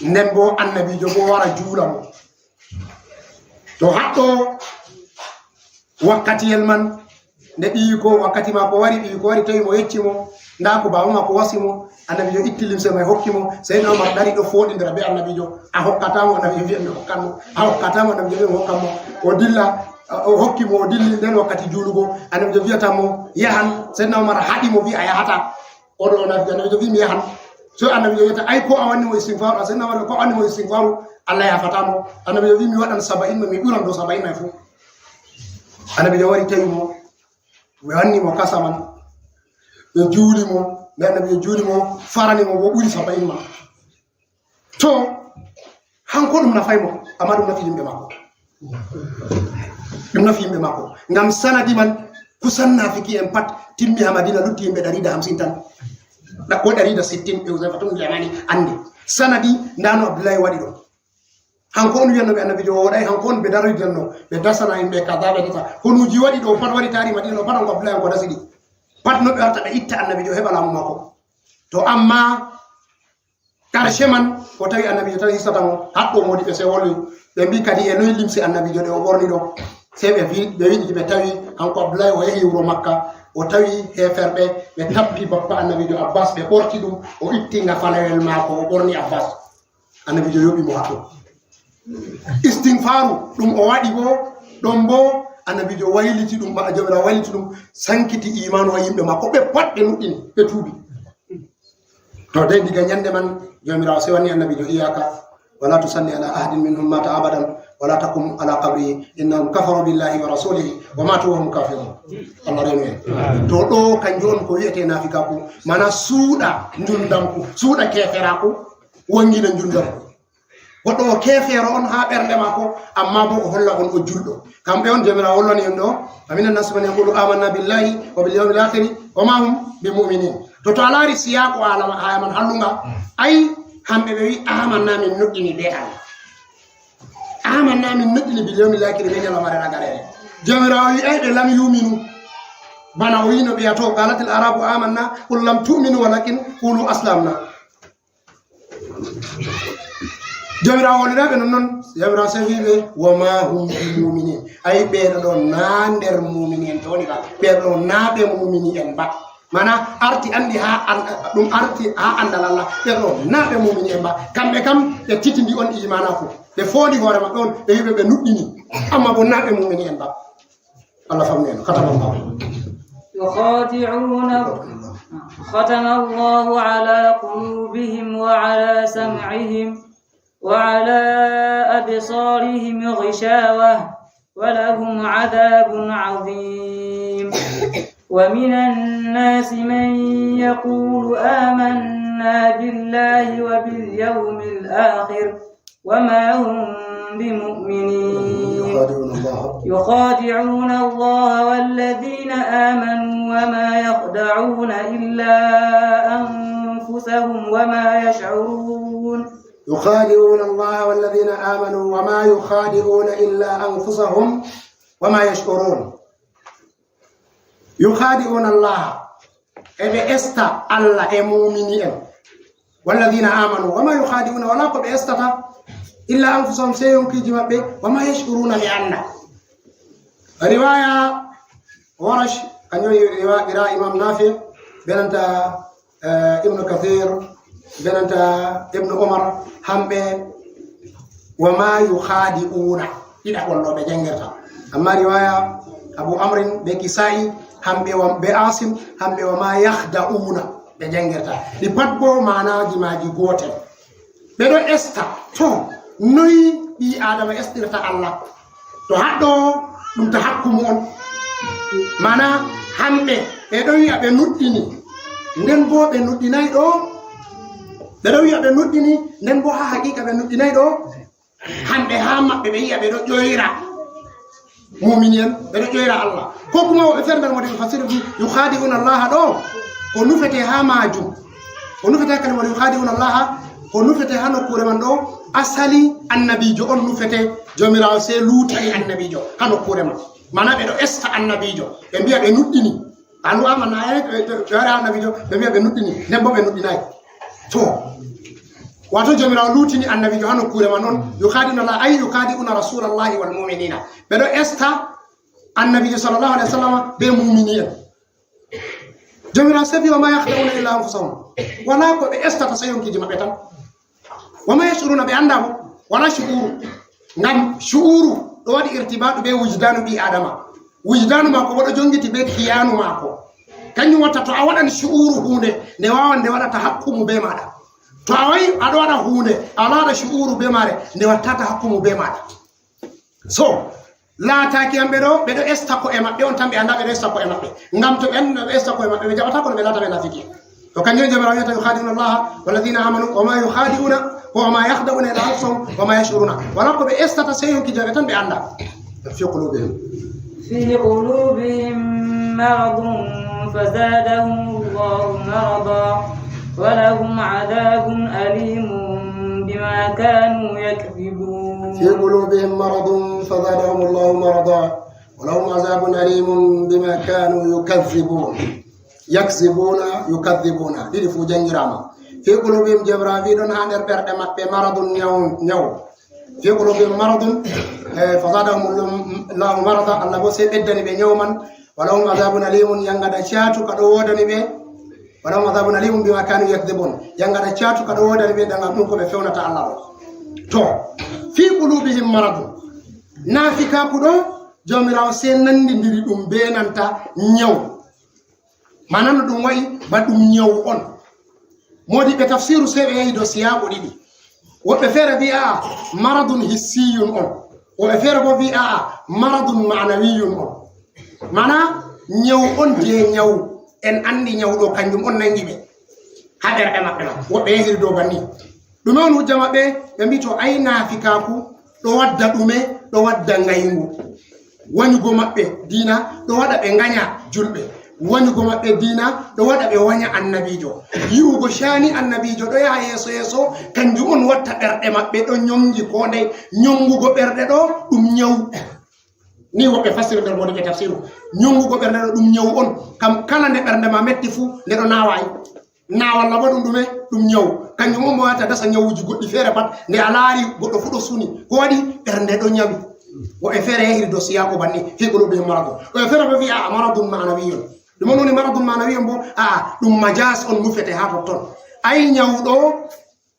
Nden bo Annabiijo bo wara juula mo. To haɗɗo wakkatiyel man nde ɓiyiiko wakkati maako wari ɓiyiiko wari tawi mo yecci mo nda ko baaba maako wasi mo. Annabiijo itti limse may hokki mo. Seydina Umar dari ɗo fooɗindira be Annabiijo a hokkata mo Annabiijo wi'a mi hokkan mo a hokkata mo Annabiijo wi'a mi hokkan mo. O dilla o hokki mo o dilli nden wakkati juulugo Annabiijo wi'ata mo yahan. Seydina Umar haɗi mo wi'a yahata. Oɗo o nafi Annabiijo wi'i mi yahan. So Annabiijo wi'ata ay ko a wanni mo istigfaaru a Seydina Umar ko a wanni mo istigfaaru Allah yafata mo. Annabiijo wi'i mi waɗan saba'in ma mi ɓuran dow saba'in may fof. Annabiijo wari tawi mo ɓe wanni mo kasa man ɓe juuli mo nde Annabiijo juuli mo farani mo bo ɓuri saba'in ma. To hanko ɗum nafay mo amma ɗum nafi yimɓe maako. Ɗum nafi yimɓe maako ngam sanadi man kusan nafiki en pat timmi ha Madina lutti yimɓe ɗari da hamsin tan. Ko ɗari da sittin ɓe Huzayfa tun yamani anndi sanadi ndano Abdullahi waɗi ɗum. Hanko on wiyanno ɓe Annabiijo o woɗay hanko on ɓe darodiyanno ɓe dasana yimɓe kaza ɓe dasa konuuji waɗi ɗo pat waɗi taari Madina ɗo pat hanko Abdullahi hanko dasi ɗi. Pat no ɓe warta ɓe itta Annabiijo heɓa laamu maako. To amma karshe man o tawi Annabiijo tan histata mo haɗɗo moodi ɓe sey wolwi ɓe mbi kadi e noy limse Annabiijo ɗe o ɓorni ɗo. Sey ɓe wi ɓe wiɗi ɓe tawi hanko Abdullahi o yehi wuro Makka o tawi heeferɓe ɓe tappi bappa Annabiijo Abbas ɓe ɓorti ɗum o itti ngafalewel maako o ɓorni Abbas. Annabiijo yoɓi mo haɗɗo. Istinfaaru ɗum o waɗi bo ɗon bo Annabiijo wayliti ɗum ma Jawmiraawo wayliti ɗum sankiti imaanu ha yimɓe makko ɓe pat ɓe nuɗɗini ɓe tuubi. To dey diga ñande man Jawmiraawo sewanni Annabiijo iyaka wala tusalli ala ahadin minhum mata abadan wala taqum ala qabrihi innahum kafaru billahi wa rasulihi wa matu wa hum kafirun. Allah renu en. To ɗo kanjum on ko wi'ete nafikaku mana suuɗa njuldamku suuɗa keferaaku wangina njuldamku. Goɗɗo o keefeero on haa ɓernde maako, ammaa boo o holla on o julɗo. Kamɓe on Joomiraawo hollani en ɗo, "Wa mina nnaasi man yaqulu amanna billahi wa bil yawmil aakhiri wa ma hum bi mu'minin." To, to a laari siyaaku haala ma-, haaya man hallunga, ay, hamɓe ɓe wi, "Amanna, min nuɗɗini bee Allah. Amanna, min nuɗɗini bil yawmil aakhiri, bee nyalawmaare ragareere." Joomiraawo wi, ay, ɓe lam yuminu. Bana o wi'no ɓe to, "Qalatil arabu amanna, qul lam tu'minu walakin qulu aslamna." Joomiraawo holliraaɓe non non, Joomiraawo sey wi'i ɓe, "Wa ma hum bi muminin." Ay, ɓeeɗo ɗo naa nder mumini en to woni ba. Ɓeeɗo ɗo naa ɓe mumini en ba. Mana arti andi haa an-, ɗum arti haa andal Allah. Ɓeeɗo ɗo naa ɓe mumini en ba. Kamɓe kam, ɓe titindi on imaanaaku. Ɓe foondi hoore maɓɓe on, ɓe wi'i ɓe ɓe nuɗɗini. Amma bo naa ɓe mumini en ba. Allah famni en, katama mbaw. يخادعون، ختم الله على قلوبهم وعلى سمعهم وعلى أبصارهم غشاوة ولهم عذاب عظيم. ومن الناس من يقول آمنا بالله وباليوم الآخر وما هم بمؤمنين. يخادعون الله. يخادعون الله والذين آمنوا وما يخدعون إلا أنفسهم وما يشعرون. يخادعون الله والذين آمنوا وما يخادعون إلا أنفسهم وما يشعرون. يخادعون الله. Eɓe esta Allah e mumini en. والذين آمنوا وما يخادعون, wala ko ɓe estata, إلا أنفسهم, sey yonkiiji maɓɓe, وما يشعرون, ɓe annda. Riwaya Warash, kañum woni riwa-, qira Imam Nafi, benanta, eh, Ibnu Kathir, benanta Ibnu Umar, hamɓe, وما يخادعون, ɗiɗaɓol ɗo ɓe janngirta. Amma riwaya Abu Amrin be Kisa'i, hamɓe wa-, be Asim, hamɓe وما يخدعون ɓe janngirta. Ɗi pat bo maanaaji maaji gootel. Ɓe ɗo esta, to, noy ɓii Aadama estirta Allah? To haɗɗo ɗum ta hakkumu on. Mana hamɓe, ɓe ɗo wi'a ɓe nuɗɗini. Nden bo ɓe nuɗɗinay ɗo. Ɓe ɗo wi'a ɓe nuɗɗini, nden bo ha haqiqa ɓe nuɗɗinay ɗo. Hamɓe ha maɓɓe ɓe yi'a ɓe ɗo ƴoyra. Mumini en, ɓe ɗo ƴoyra Allah. Ko kuma woɓɓe feere nder mode fasiri bi, يخادعون الله ɗo. Ko nufete ha majum. Ko nufete ha kalima يخادعون الله. Ko nufete ha nokkure man ɗo. Asali annabijo on nufete. Jomirawo sey lutani annabijo ha nokkure man. Mana ɓe ɗo esta annabijo. Ɓe mbi'a ɓe nuɗɗini. Anu ama na e ɓe wara annabijo. Ɓe mbi'a ɓe nuɗɗini. Nden bo ɓe nuɗɗinay. To. Wato Jomirawo lutini annabijo ha nokkure man on. يخادعون الله أي يخادعون رسول الله والمؤمنين. Ɓe ɗo esta annabijo sallallahu alaihi wasallam be mumini en. Jomirawo sey bi وما يخدعون إلا أنفسهم. Wala ko ɓe estata sey yonkiiji maɓɓe tan. وما يشعرون, ɓe annda bo. Wala shu'uru. Ngam shu'uru ɗo waɗi irtibatu be wujdanu ɓii Adama. Wujdanu maako bo ɗo jongiti be kiyanu maako. Kanjum watta to a waɗan shu'uru hunde, nde wawan nde waɗa tahakkumu be maɗa. To a wayi aɗo waɗa hunde, a wala waɗa shu'uru be mare, nde watta tahakkumu be maɗa. So, laataki hamɓe ɗo, ɓe ɗo esta ko'e maɓɓe on tan, ɓe annda ɓe ɗo esta ko'e maɓɓe. Ngam to ɓe anndi ɓe esta ko'e maɓɓe, ɓe jaɓata kono ɓe laata ɓe naafiki. To kanjum Jomirawo wi'ata يخادعون الله والذين آمنوا وما يخادعون وما يخدعون إلا أنفسهم وما يشعرون. Wala ko ɓe estata sey yonkiiji maɓɓe tan ɓe annda. في قلوبهم. في قلوبهم مرض فزادهم الله مرضا ولهم عذاب أليم بما كانوا يكذبون. في قلوبهم مرض فزادهم الله مرضا ولهم عذاب أليم بما كانوا يكذبون. يكذبون، يكذبون. Ɗiɗi fu janngiraama. في قلوبهم, Jomirawo wi ɗon haa nder ɓerɗe maɓɓe, مرض, nyaw, nyaw. في قلوبهم مرض, eh, فزادهم الله مرضا, Allah bo sey ɓeddani ɓe nyaw man. ولهم عذاب أليم, yangada caatu ka ɗo woodani ɓe. ولهم عذاب أليم بما كانوا يكذبون. Yangada caatu ka ɗo woodani ɓe, daga ɗum ko ɓe fewnata Allah ɗo. To, في قلوبهم مرض. Naafikaaku ɗo, Jomirawo sey nanndindiri ɗum be nanta nyaw. Mana no ɗum wa'i ba ɗum nyawu on. Moodiɓɓe tafsiru sey ɓe yahi dow siyaaku ɗiɗi. Woɓɓe feere mbi'a مرض حسي on. Woɓɓe feere bo mbi'a مرض معنوي on. Mana nyawu on je nyawu. En anndi nyawu ɗo kanjum on nangi ɓe. Ha ɓerɗe maɓɓe man. Woɓɓe yahiri dow banni. Ɗume on hujja maɓɓe? Ɓe mbi to ay naafikaaku ɗo wadda ɗume? Ɗo wadda ngayngu. Wanyugo maɓɓe diina ɗo waɗa ɓe nganya julɓe. Wanyugo maɓɓe diina ɗo waɗa ɓe wanya annabiijo. Yi'ugo shaani annabiijo ɗo yaha yeeso yeeso, kanjum on watta ɓerɗe maɓɓe ɗo nyongi ko ndey. Nyongugo ɓerɗe ɗo ɗum nyawu. Ni woɓɓe fasiri nder moodiɓɓe tafsiru. Nyongugo ɓerɗe ɗo ɗum nyawu on. Kam kala nde ɓernde ma metti fu, nde ɗo naawa ay. Na walla bo ɗum ɗume? Ɗum nyawu. Kanjum on mo wata dasa nyawuji goɗɗi feere pat. Nde a laari goɗɗo fu ɗo suni. Ko waɗi? Ɓernde ɗo nyawi. Woɓɓe feere yahiri dow siyaaku banni. في قلوبهم مرض. Woɓɓe feere bo wi'a مرض معنوي. Ɗum on woni مرض معنوي bo? A'a, ɗum majas on nufete ha totton. Ay nyawɗo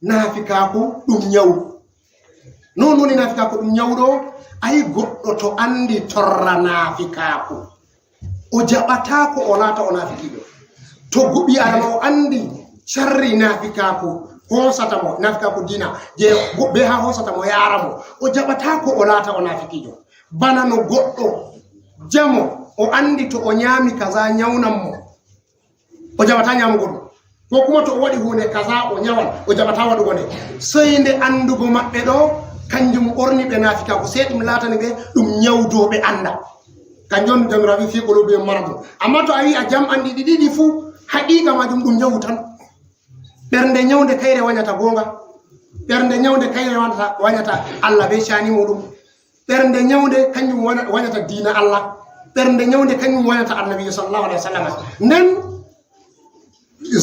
naafikaaku ɗum nyawu. Non woni naafikaaku ɗum nyawu ɗo. Ay goɗɗo to andi torra naafikaaku. O jaɓataa ko o laata o naafikiijo. To ɓii Aadama o anndi sharri naafikaaku hoosata mo, naafikaaku diina, je be haa hoosata mo yaara mo, o jaɓataa ko o laata o naafikiijo. Bana no goɗɗo jamo o anndi to o nyaami kaza nyawnan mo, o jaɓataa nyaamugo ɗum. Ko kuma to o waɗi huunde kaza o nyawan, o jaɓataa waɗugo nde. Sey nde anndugo maɓɓe ɗo Kanjum ɓorni ɓe naafikaaku, sey ɗum laatani ɓe ɗum nyawdooɓe annda. Kanjum on Jawmiraawo wi, "Fii quluubihim maradun." Amma to a wi a jam'an ɗi ɗiɗi fuu, haqiiqa maajum ɗum nyawu tan. Ɓernde nyawnde kayre wanyata goonga. Ɓernde nyawnde kayre wanyata, wanyata Allah bee caani muuɗum. Ɓernde nyawnde kanjum wana-, wanyata diina Allah. Ɓernde nyawnde kanjum wanyata Annabiijo sallallahu alaihi wasallam. Nden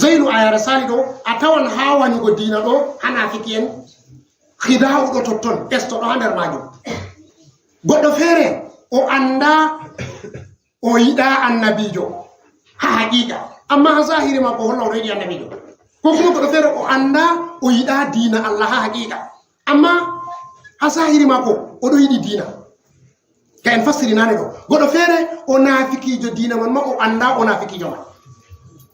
Zeynu, ayaare saali ɗo, a tawan haa wanyugo diina ɗo, haa naafiki'en, khida'u ɗo totton, esto ɗo haa nder maajum. Goɗɗo feere, o annda, o yiɗa Annabiijo, haa haqiiqa. Amma haa zahiri maako, o holla o ɗo yiɗi Annabiijo. Ko kuma goɗɗo feere, o annda, o yiɗa diina Allah haa haqiiqa. Amma haa zahiri maako, o ɗo yiɗi diina. Ka en fassiri naane ɗo. Goɗɗo feere, o naafikiijo diina man, ma o annda o naafikiijo man.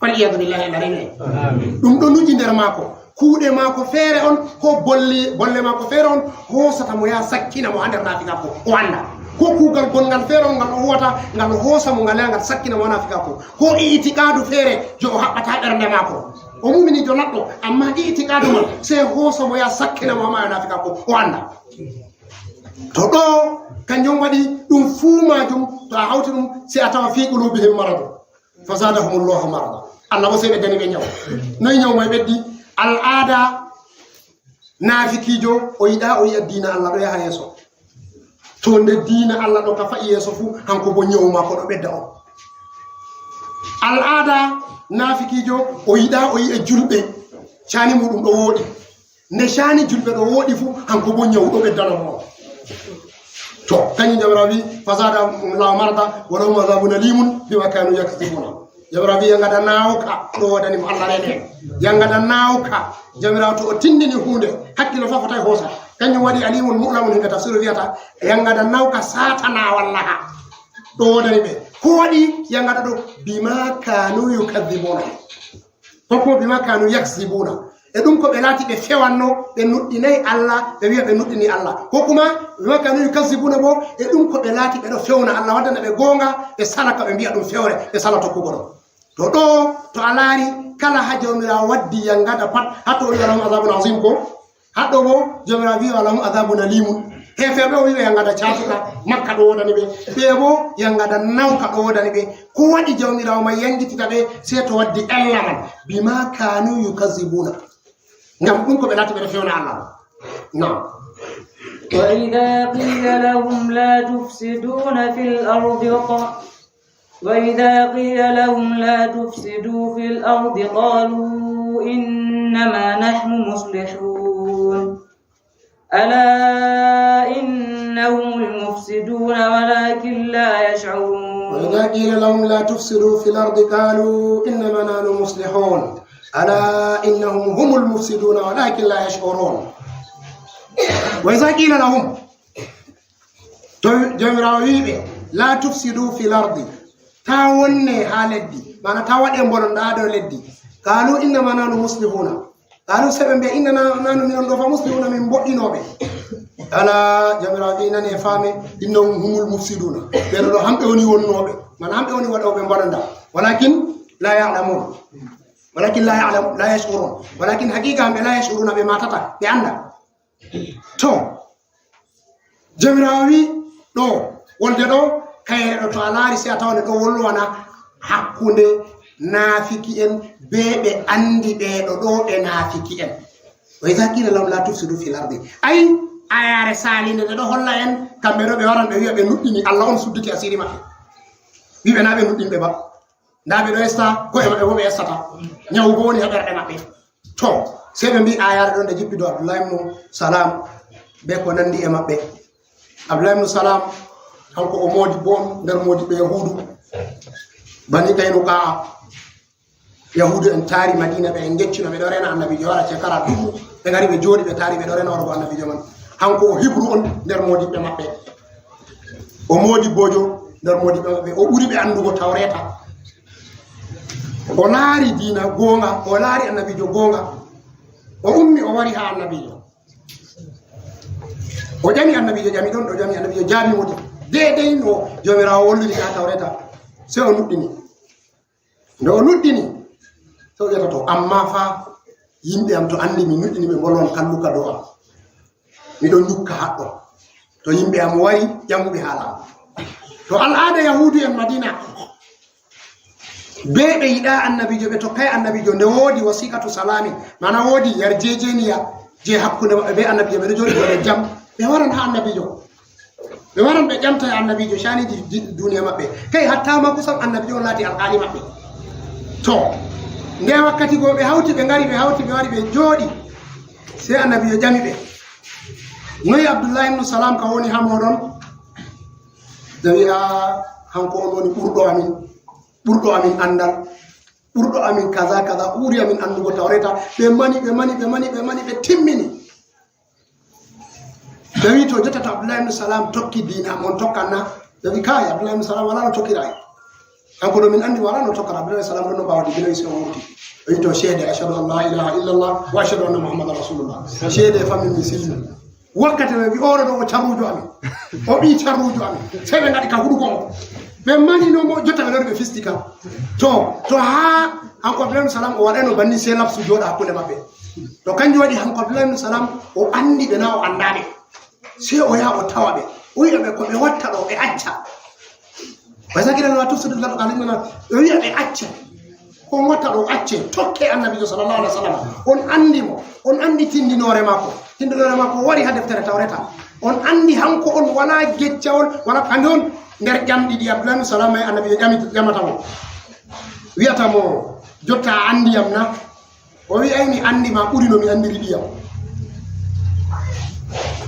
Wal iyadu billahi, Allah rene. Amin. Ɗum ɗo nuji nder maako. Kuuɗe maako feere on, ko bolle, bolle maako feere on, hoosata mo yaa sakkina mo haa nder naafikaaku. O annda. Ko kuugal gonngal feere on ngal o huwata, ngal hoosa mo ngal yaa ngal sakkina mo haa naafikaaku. Ko i'tiqaadu feere, je o haɓɓata ɓernde maako. O muminiijo laɓɗo, amma i'tiqaadu man, sey hoosa mo yaa sakkina mo haa naafikaaku. O annda. To ɗo, kanjum waɗi ɗum fuu maajum, to a hawti ɗum, sey a tawa fii quluubihim maradun. Fazadahumullahu marada. Allah bo sey ɓeddani ɓe nyaw. Noy nyaw may ɓeddi? Al'aada naafikiijo, o yiɗa o yi'a diina Allah ɗo yaha yeeso. To nde diina Allah ɗo ka fa'i yeeso fuu, hanko bo nyaw maako ɗo ɓedda on. Al'aada naafikiijo, o yiɗa o yi'a julɓe. Caani muuɗum ɗo wooɗi. Nde caani julɓe ɗo wooɗi fuu, hanko bo nyaw ɗo ɓeddano mo. To, kanjum Jawmiraawo wi, "Fazadahumullahu marada, wa lahum adhabun alimun bima kanu yakdhibuna." Jawmiraawo wi, "Yangada naawka ɗo woodani mo." Allah rene. Yangada naawka. Jawmiraawo to o tindini huunde, hakkilo fa fotai hoosa. Kanjum waɗi alimun mu'lamun, himɓe tafsiru wi'ata, yangada naawka satana wallaha. Ɗo woodani ɓe. Ko waɗi yangada ɗo? Bima kanu yukadhibuna. Ko kuma bima kanu yakzibuna. E ɗum ko ɓe laati ɓe fewanno, ɓe nuɗɗinay Allah, ɓe wi'a ɓe nuɗɗini Allah. Ko kuma bima kanu yukazzibuna bo, e ɗum ko ɓe laati ɓe ɗo fewna Allah, waddana ɓe goonga, ɓe sala ka ɓe mbi'a ɗum fewre, ɓe sala tokkugo ɗum. To ɗo, to a laari, kala ha Jawmiraawo waddi yangada pat, ha to o wi'a lahum azabun azim ko, ha ɗo bo, Jawmiraawo wi'i walahum azabun alimun. Heeferɓe o wi'i ɓe yangada caatuka, Makka ɗo woodani ɓe. Ɓe bo, yangada nawka ɗo woodani ɓe. Ko waɗi Jawmiraawo man yangitita ɓe, sey to waddi ella man, bima kanu yukazzibuna. Ngam ɗum ko ɓe laati ɓe ɗo fewna Allah. Naam. وإذا قيل لهم لا تفسدون في الأرض ق-، وإذا قيل لهم لا تفسدوا في الأرض قالوا إنما نحن مصلحون. ألا إنهم المفسدون ولكن لا يشعرون. وإذا قيل لهم لا تفسدوا في الأرض قالوا إنما نحن مصلحون. ألا إنهم هم المفسدون ولكن لا يشعرون. وإذا قيل لهم, to Jawmiraawo wi'i ɓe, "La tufsidu fil ardi," taa wonne haa leddi, maana taa waɗe mbononda haa dow leddi. Qalu innama nahnu muslihuna. Qalu, sey ɓe mbi'a, "Innama nahnu, minon ɗo fa muslihuna, min mbo'inooɓe." Ala, Jawmiraawo wi'i, nane faame, "Innahum humul mufsiduna." Ɓe ɗo, hamɓe woni wonnooɓe, maana hamɓe woni waɗooɓe mbononda. Walakin la ya'lamun. Walakin la ya'lam, la yash'urun. Walakin haqiqa hamɓe la yash'uruna, ɓe maatata, ɓe annda. To, Jawmiraawo wi ɗo, wolde ɗo, kayre ɗo, to a laari, sey a tawa nde ɗo wolwana hakkunde naafiki'en bee ɓe anndi ɓe ɗo, ɗo ɓe naafiki'en. "Wa iza qila lahum la tufsidu fil ardi." Ay, ayaare saalinde nde ɗo holla en, kamɓe ɗo ɓe waran ɓe wi'a ɓe nuɗɗini, Allah on sudditi asiiri maɓɓe. Wi ɓe naa ɓe nuɗɗinɓe ba. Ndaa ɓe ɗo esta ko'e maɓɓe, bo ɓe estata. Nyawu bo woni haa ɓerɗe maɓɓe. To, sey ɓe mbi'i, ayaare ɗon nde jippi dow Abdullahi ibnu Salam be ko nandi e maɓɓe. Abdullahi ibnu Salam, kanko o moodibbo on nder moodibɓe Yahuudu. Bani Kaynuka, Yahuudu en taari Madina, ɓe en ngeccuno ɓe ɗo rena Annabiijo, wara shekara dubu. Ɓe ngari ɓe jooɗi, ɓe taari ɓe ɗo rena warugo Annabiijo man. Kanko o Hibru on nder moodibɓe maɓɓe. O moodibboojo nder moodiɓɓe maɓɓe, o ɓuri ɓe anndugo Tawreeta. O laari diina goonga, o laari Annabiijo goonga. O ummi, o wari haa Annabiijo. O ƴami Annabiijo, ƴami ɗon, o ƴami Annabiijo, jaabi mo deydey no Jawmiraawo wolliri haa Tawreeta. Sey o nuɗɗini. Nde o nuɗɗini, sey o wi'ata, "To, amma fa, yimɓe am to anndi mi nuɗɗini, ɓe mbolwan kalluka dow am." Miɗo ñukka haɗɗo. To yimɓe am wari, ƴamuɓe haala am. To al'aada Yahuudu en Madina, be ɓe yiɗa annabiijo, ɓe tokkay annabiijo, nde woodi wasiqatu salami, mana woodi yarjejeniya je hakkunde maɓɓe be annabiijo, ɓe ɗo jooɗi nder jam, ɓe waran ha annabiijo. Ɓe waran ɓe ƴamta e annabiijo, shani di, di, duniya maɓɓe. Kai hatta ma kusan annabiijo on laati alqaali maɓɓe. To, nde wakkati go ɓe hawti, ɓe ngari, ɓe hawti, ɓe wari, ɓe jooɗi. Sey annabiijo ƴami ɓe, "Noy Abdullahi ibn Salam ka woni ha moɗon?" Ɓe wi'a, "Hanko on woni ɓurɗo amin, ɓurɗo amin andal, ɓurɗo amin kaza, kaza, ɓuri amin andugo tawreta." Ɓe mani, ɓe mani, ɓe mani, ɓe mani, ɓe timmini. Ɓe wi, "To jotta to Abdullahi ibn Salam tokki diina, mon tokkan na?" Ɓe wi, "Kai, Abdullahi ibn Salam wala no tokkira ay. Kanko ɗo min andi wala no tokkata, Abdullahi ibn Salam ɗon no ɓawo di binoy so o wurti." O wi, "To seede, ashhadu an la ilaha illallah wa ashhadu anna Muhammadan rasulullah. Seede fa min mi silmi." Wakkati ɓe wi, "Oɗo ɗo o carrujo amin. O ɓi carrujo amin." Sey ɓe ngaɗi ka huɗugo mo. Ɓe mani no mo jotta ɓe lori ɓe fisti kam. To, to ha hanko Abdullahi ibn Salam o waɗano banni sey lapsu jooɗa hakkunde maɓɓe. To kanjum waɗi hanko Abdullahi ibn Salam o andi ɓe na o andaɓe. Sey o yaha o tawa ɓe. O wi'a ɓe ko ɓe watta ɗo ɓe acca. Wa idha qila lahum la tufsidu fil ardi qalu innama, o wi'a ɓe acce. Ko on watta ɗo acce. Tokke annabiijo sallallahu alaihi wasallam. On andi mo. On andi tindinoore makko. Tindinoore makko wari ha deftere tawreta. On andi hanko on wala gecca on, wala andi on nder ƴamɗi ɗi Abdullahi ibn Salam e annabiijo ƴami, ƴamata mo. Wi'ata mo, "Jotta a andi yam na?" O wi, "Ay, mi andi ma ɓuri no mi andiri ɓiyam."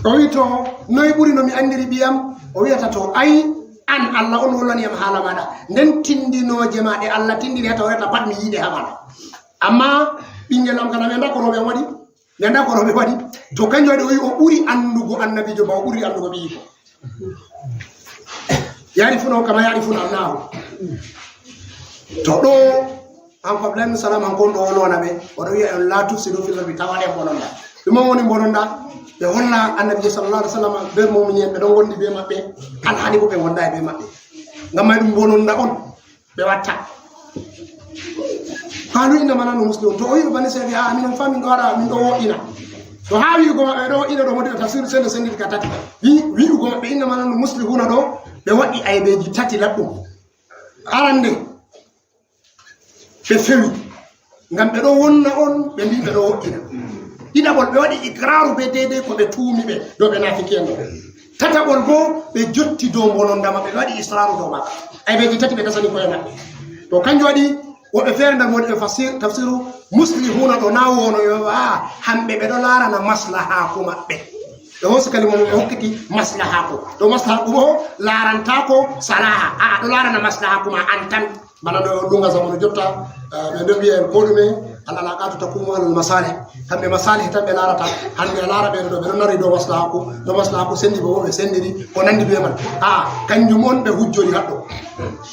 O wi, "To, noy ɓuri no mi andiri ɓiyam?" O wi'ata, "To, ay, an Allah on wollani yam haala maɗa. Nden tindinooje ma ɗe Allah tindini ha tawreta pat mi yiide ha maɗa. Amma ɓingel am kana mi anda ko rooɓe am waɗi. Mi anda ko rooɓe waɗi." To kanjum waɗi o wi o ɓuri andugo annabiijo ba o ɓuri andugo ɓiyiiko. "Ya'rifuna kama ya'rifuna abna'ahum." To ɗo, hanko Abdullahi ibn Salam, hanko on ɗo wolwana ɓe, oɗo wi'a on, "La tufsidu fil ardi, tawa ɗe bononda." Ɗum on woni bononda, ɓe holla annabiijo sallallahu alaihi wasallam be mu'mini en, ɓe ɗon gondi be maɓɓe, alhali bo ɓe gondayi be maɓɓe. Ngam may ɗum bononda on ɓe watta. Qalu innama nahnu muslihun. To o wi'i ɓe banni sey ɓe, "Ah, minen fa min ɗo waɗa, min ɗo wo'ina." To ha wi'ugo maɓɓe ɗo wo'ina ɗo, modi tafsir sende senditi ka tati. Wi-, wi'ugo maɓɓe innama nahnu muslihuna ɗo, ɓe waɗi aybeji tati laɓɗum. Arande, ɓe fewi. Ngam ɓe ɗo wonna on, ɓe mbi ɓe ɗo wo'ina. Ɗiɗaɓol, ɓe waɗi ikraru be deydey ko ɓe tuumi ɓe dow ɓe naafiki en ɗo. Tataɓol bo, ɓe jotti dow bononda maɓɓe, ɓe waɗi israru dow maɓɓe. Aybeji tati ɓe dasani ko'e maɓɓe. To kanjum waɗi, woɓɓe feere nder modi ɓe fasir-, tafsiru muslihuna ɗo na wono yo, a, hamɓe ɓe ɗo laarana maslahaaku maɓɓe. Ɓe hoosi kalima mum, ɓe hokkiti maslahaaku. To maslahaaku bo laarantaako salaha. A, a ɗo laarana maslahaaku ma an tan. Bana no ɗunga zamanu jotta, eh, ɓe ɗo wi'a en ko ɗume, al alaqatu taqumu alal masalih. Kamɓe masalih tan ɓe laarata. Hande a laara ɓe ɗo, ɓe ɗo nari dow maslahaaku, dow maslahaaku sendi bo, ɓe sendiri, ko nandi be man. A, kanjum on ɓe hujjori haɗɗo.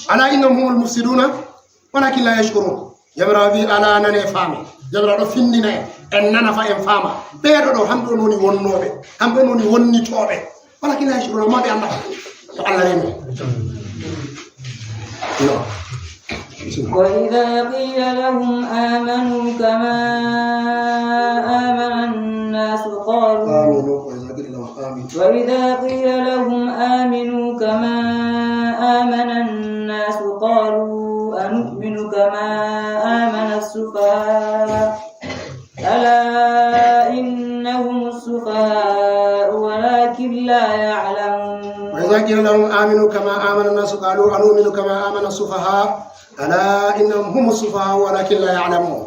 Ala innahum humul mufsiduna, walakin la yash'urun. Jabra wi ala nane faame. Jabra ɗo findina en, en nana fa en faama. Ɓe ɗo ɗo, hamɓe on woni wonnooɓe, hamɓe on woni wonnitooɓe. Walakin la yash'urun, amma ɓe anndaa. To Allah reno. Yo. وإذا قيل لهم آمنوا كما آمن الناس قالوا آمنوا. وإذا قيل لهم آمنوا. وإذا قيل لهم آمنوا كما آمن الناس قالوا أنؤمن كما آمن السفهاء. ألا إنهم السفهاء ولكن لا يعلمون. وإذا قيل لهم آمنوا كما آمن الناس قالوا أنؤمن كما آمن السفهاء. ألا إنهم هم السفهاء ولكن لا يعلمون.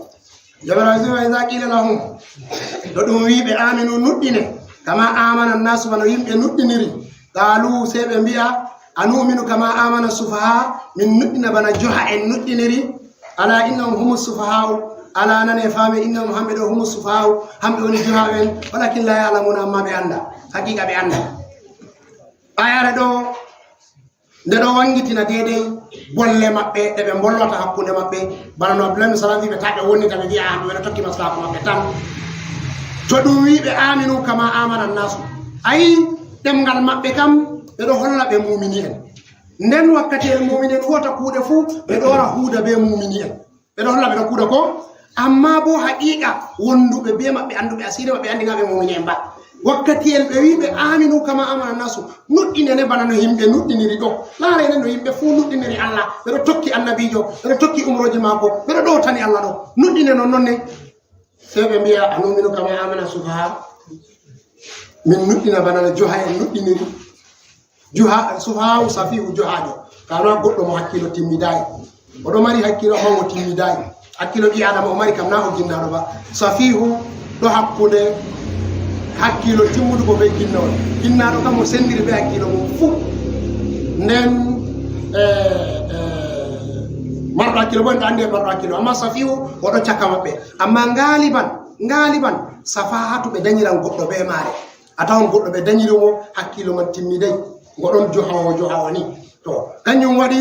Jabra wi, "Wa idha qila lahum," to ɗum wi ɓe, "Aminu, nuɗɗine, kama amana nasu, wano yimɓe nuɗɗiniri." Qalu, sey ɓe mbi'a, "Anu'minu kama amana sufaha, min nuɗɗina bana joha en nuɗɗiniri." Ala innahum humus sufaha'u, ala nane faame, innahum hamɓe ɗo humus sufaha'u, hamɓe woni joha en, walakin la ya'lamuna, amma ɓe annda. Haqiqa ɓe annda. Ayare ɗo, nde ɗo wangitina deydey bolle maɓɓe ɗe ɓe mbollata hakkunde maɓɓe, bana no Abdullahi bin Salam wi'i ɓe, "Ta ɓe wonnita ɓe mbi'a hamɓe ɓe ɗo tokki maslahaaku maɓɓe tan." To ɗum wi'i ɓe, "Aminu kama amana nasu." Ayi, ɗemngal maɓɓe kam, ɓe ɗo holla ɓe muumini en. Nden wakkati en muumini en huwata kuuɗe fuu, ɓe ɗo wara huuda be muumini en. Ɓe ɗo holla ɓe ɗo kuuda ko, amma bo haqiqa wonduɓe be maɓɓe, anduɓe asiri maɓɓe, andi na ɓe muumini en ba. Wakkati en ɓe wi'i ɓe, "Aminu kama amana nasu." Nuɗɗinene bana no yimɓe nuɗɗiniri ɗo. Laarene no yimɓe fuu nuɗɗiniri Allah. Ɓe ɗo tokki annabiijo, ɓe ɗo tokki umrooji maako, ɓe ɗo ɗowtani Allah ɗo. Nuɗɗine non non ne. Sey ɓe mbi'a, "Anuminu kama amana sufaha." Min nuɗɗina bana no joha'en nuɗɗiniri. Joha, sufahaa'u, safiihu, johaajo. Ka na goɗɗo mo hakkiilo timmidaay. O ɗo mari hakkiilo, ammaa o timmidaay. Hakkiilo ɓii Aadama o mari kam, na o ginnaaɗo ba. Safiihu ɗo hakkunde hakkiilo timmudugo be ginnawol. Ginnaaɗo kam o senndiri be hakkiilo mum fuu. Nden, eh, eh, marɗo hakkiilo bo en ɗo anndi e marɗo hakkiilo. Ammaa safiihu o ɗo caka maɓɓe. Ammaa ngaaliban, ngaaliban, safaahatu ɓe danyiran goɗɗo be maare. A tawan goɗɗo ɓe danyiri mo, hakkiilo man timmiday. Ngo ɗon johawo, johawo ni. To, kanjum waɗi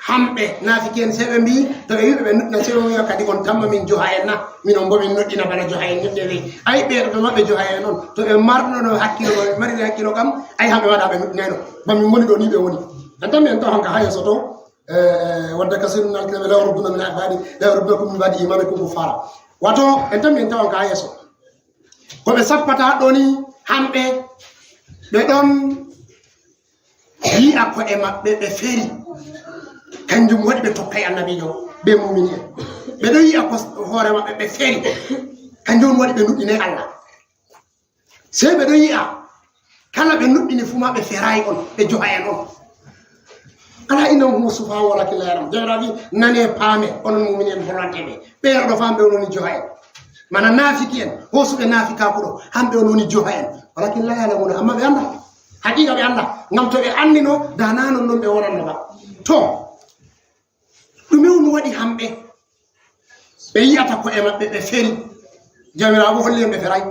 hamɓe naafiki'en sey ɓe mbi'i, to ɓe wi'i ɓe nuɗɗina, sey ɓe mbi'a kadi on tamma min joha'en na? Minon bo min nuɗɗina bana joha'en nuɗɗiniri. Ay, ɓe ɗo maɓɓe joha'en on. To ɓe marno no hakkiilo, ɓe mariri hakkiilo kam, ay, hamɓe waɗa ɓe nuɗɗinayno. Ba min ngoni ɗo ni ɓe woni. En tammi en tawan ka haa yeeso to, eh, eh, wadda kasirun minal kitabi law yaruddunakum min ba'di, law yaruddunakum min ba'di imanikum kuffara. Wato, en tammi en tawan ka haa yeeso. Ko ɓe sappata ɗo ni, hamɓe, ɓe ɗon yi'a ko'e maɓɓe ɓe feri. Kanjum waɗi ɓe tokkay annabiijo be muumini'en. Ɓe ɗon yi'a ko hoore maɓɓe ɓe feri. Kanjum waɗi ɓe nuɗɗinay Allah. Sey ɓe ɗon yi'a kala ɓe nuɗɗini fuu ma ɓe feraay on, ɓe joha'en on. Ala innahum humu sufaha walakin la ya'lamun. Jawmiraawo wi'i, "Nane, paame, onon muumini'en, hollante ɓe." Ɓe ɗo fa hamɓe on woni joha'en. Mana naafiki'en, hoosuɓe naafikaaku ɗo, hamɓe on woni joha'en. Walakin la ya'lamuna, ammaa ɓe anndaa. Haqiiqa ɓe anndaa. Ngam to ɓe anndino, da naa non non ɓe wonanno ba. To, ɗume on waɗi hamɓe? Ɓe yi'ata ko'e maɓɓe ɓe feri. Jawmiraawo holli en ɓe feray.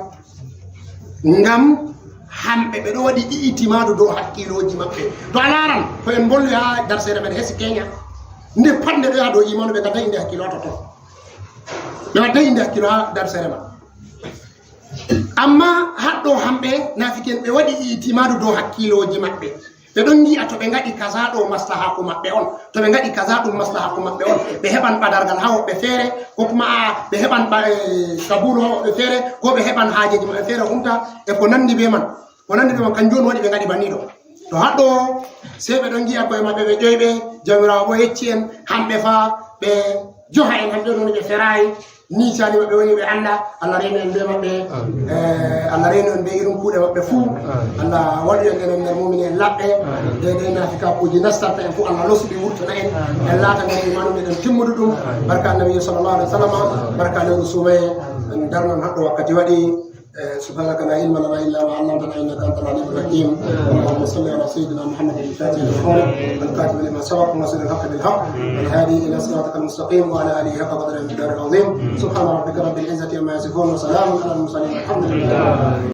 Ngam hamɓe ɓe ɗo waɗi i'timaadu dow hakkiilooji maɓɓe. To a laaran, ko en mbolwi haa darseere men hesi Kenya. Nde pat nde ɗo yaha dow imaanu, ɓe ngadday innde hakkiilo haa totton. Ɓe wadday innde hakkiilo haa darseere man. Ammaa haɗɗo hamɓe naafiki'en ɓe waɗi i'timaadu dow hakkiilooji maɓɓe. Ɓe ɗon ngi'a to ɓe ngaɗi kaza ɗo maslahaaku maɓɓe on, to ɓe ngaɗi kaza ɗum maslahaaku maɓɓe on, ɓe heɓan ɓadargal haa woɓɓe feere, ko kuma a, ɓe heɓan ɓa-, eh, kabulu haa woɓɓe feere, ko ɓe heɓan haajeeji maɓɓe feere humta, e ko nanndi bee man. Ko nanndi bee man, kanjum on waɗi ɓe ngaɗi banni ɗo. To haɗɗo, sey ɓe ɗon ngi'a ko'e maɓɓe ɓe ƴoyɓe, Jawmiraawo boo yecci en, hamɓe fa ɓe joha'en, hamɓe on woni ɓe feraayi. Ni cali maɓɓe woni ɓe annda. Allah reenu en bee maɓɓe. Amin. Eh, Allah reenu en bee irin kuuɗe maɓɓe fuu. Amin. Allah waɗu en enen nder muumini en laɓɓe. Amin. Deydey naafikakuuji nastarta en fuu, Allah losu ɗi, wurtana en. Amin. En laata nder imaanu meɗen timmudu ɗum. Amin. Barka Annabiijo sallallahu alaihi wasallam. Amin. Barka lewru suumaye. Amin. En darnan haɗɗo, wakkati waɗi. Eh, subhanaka la ilma lana illa ma allamtana innaka antal alimul hakim. Amin. Allahumma salli ala sayyidina Muhammadin al-fatihi lima ughliq, wal khatimi lima sabaq, nasiril haqqi bil haqq, wal hadi ila siratikal mustaqim, wa ala alihi haqqa qadrihi wa miqdarihi al-azim. Subhana rabbika rabbil izzati amma yasifun, wa salamun ala al-mursalin, walhamdulillah.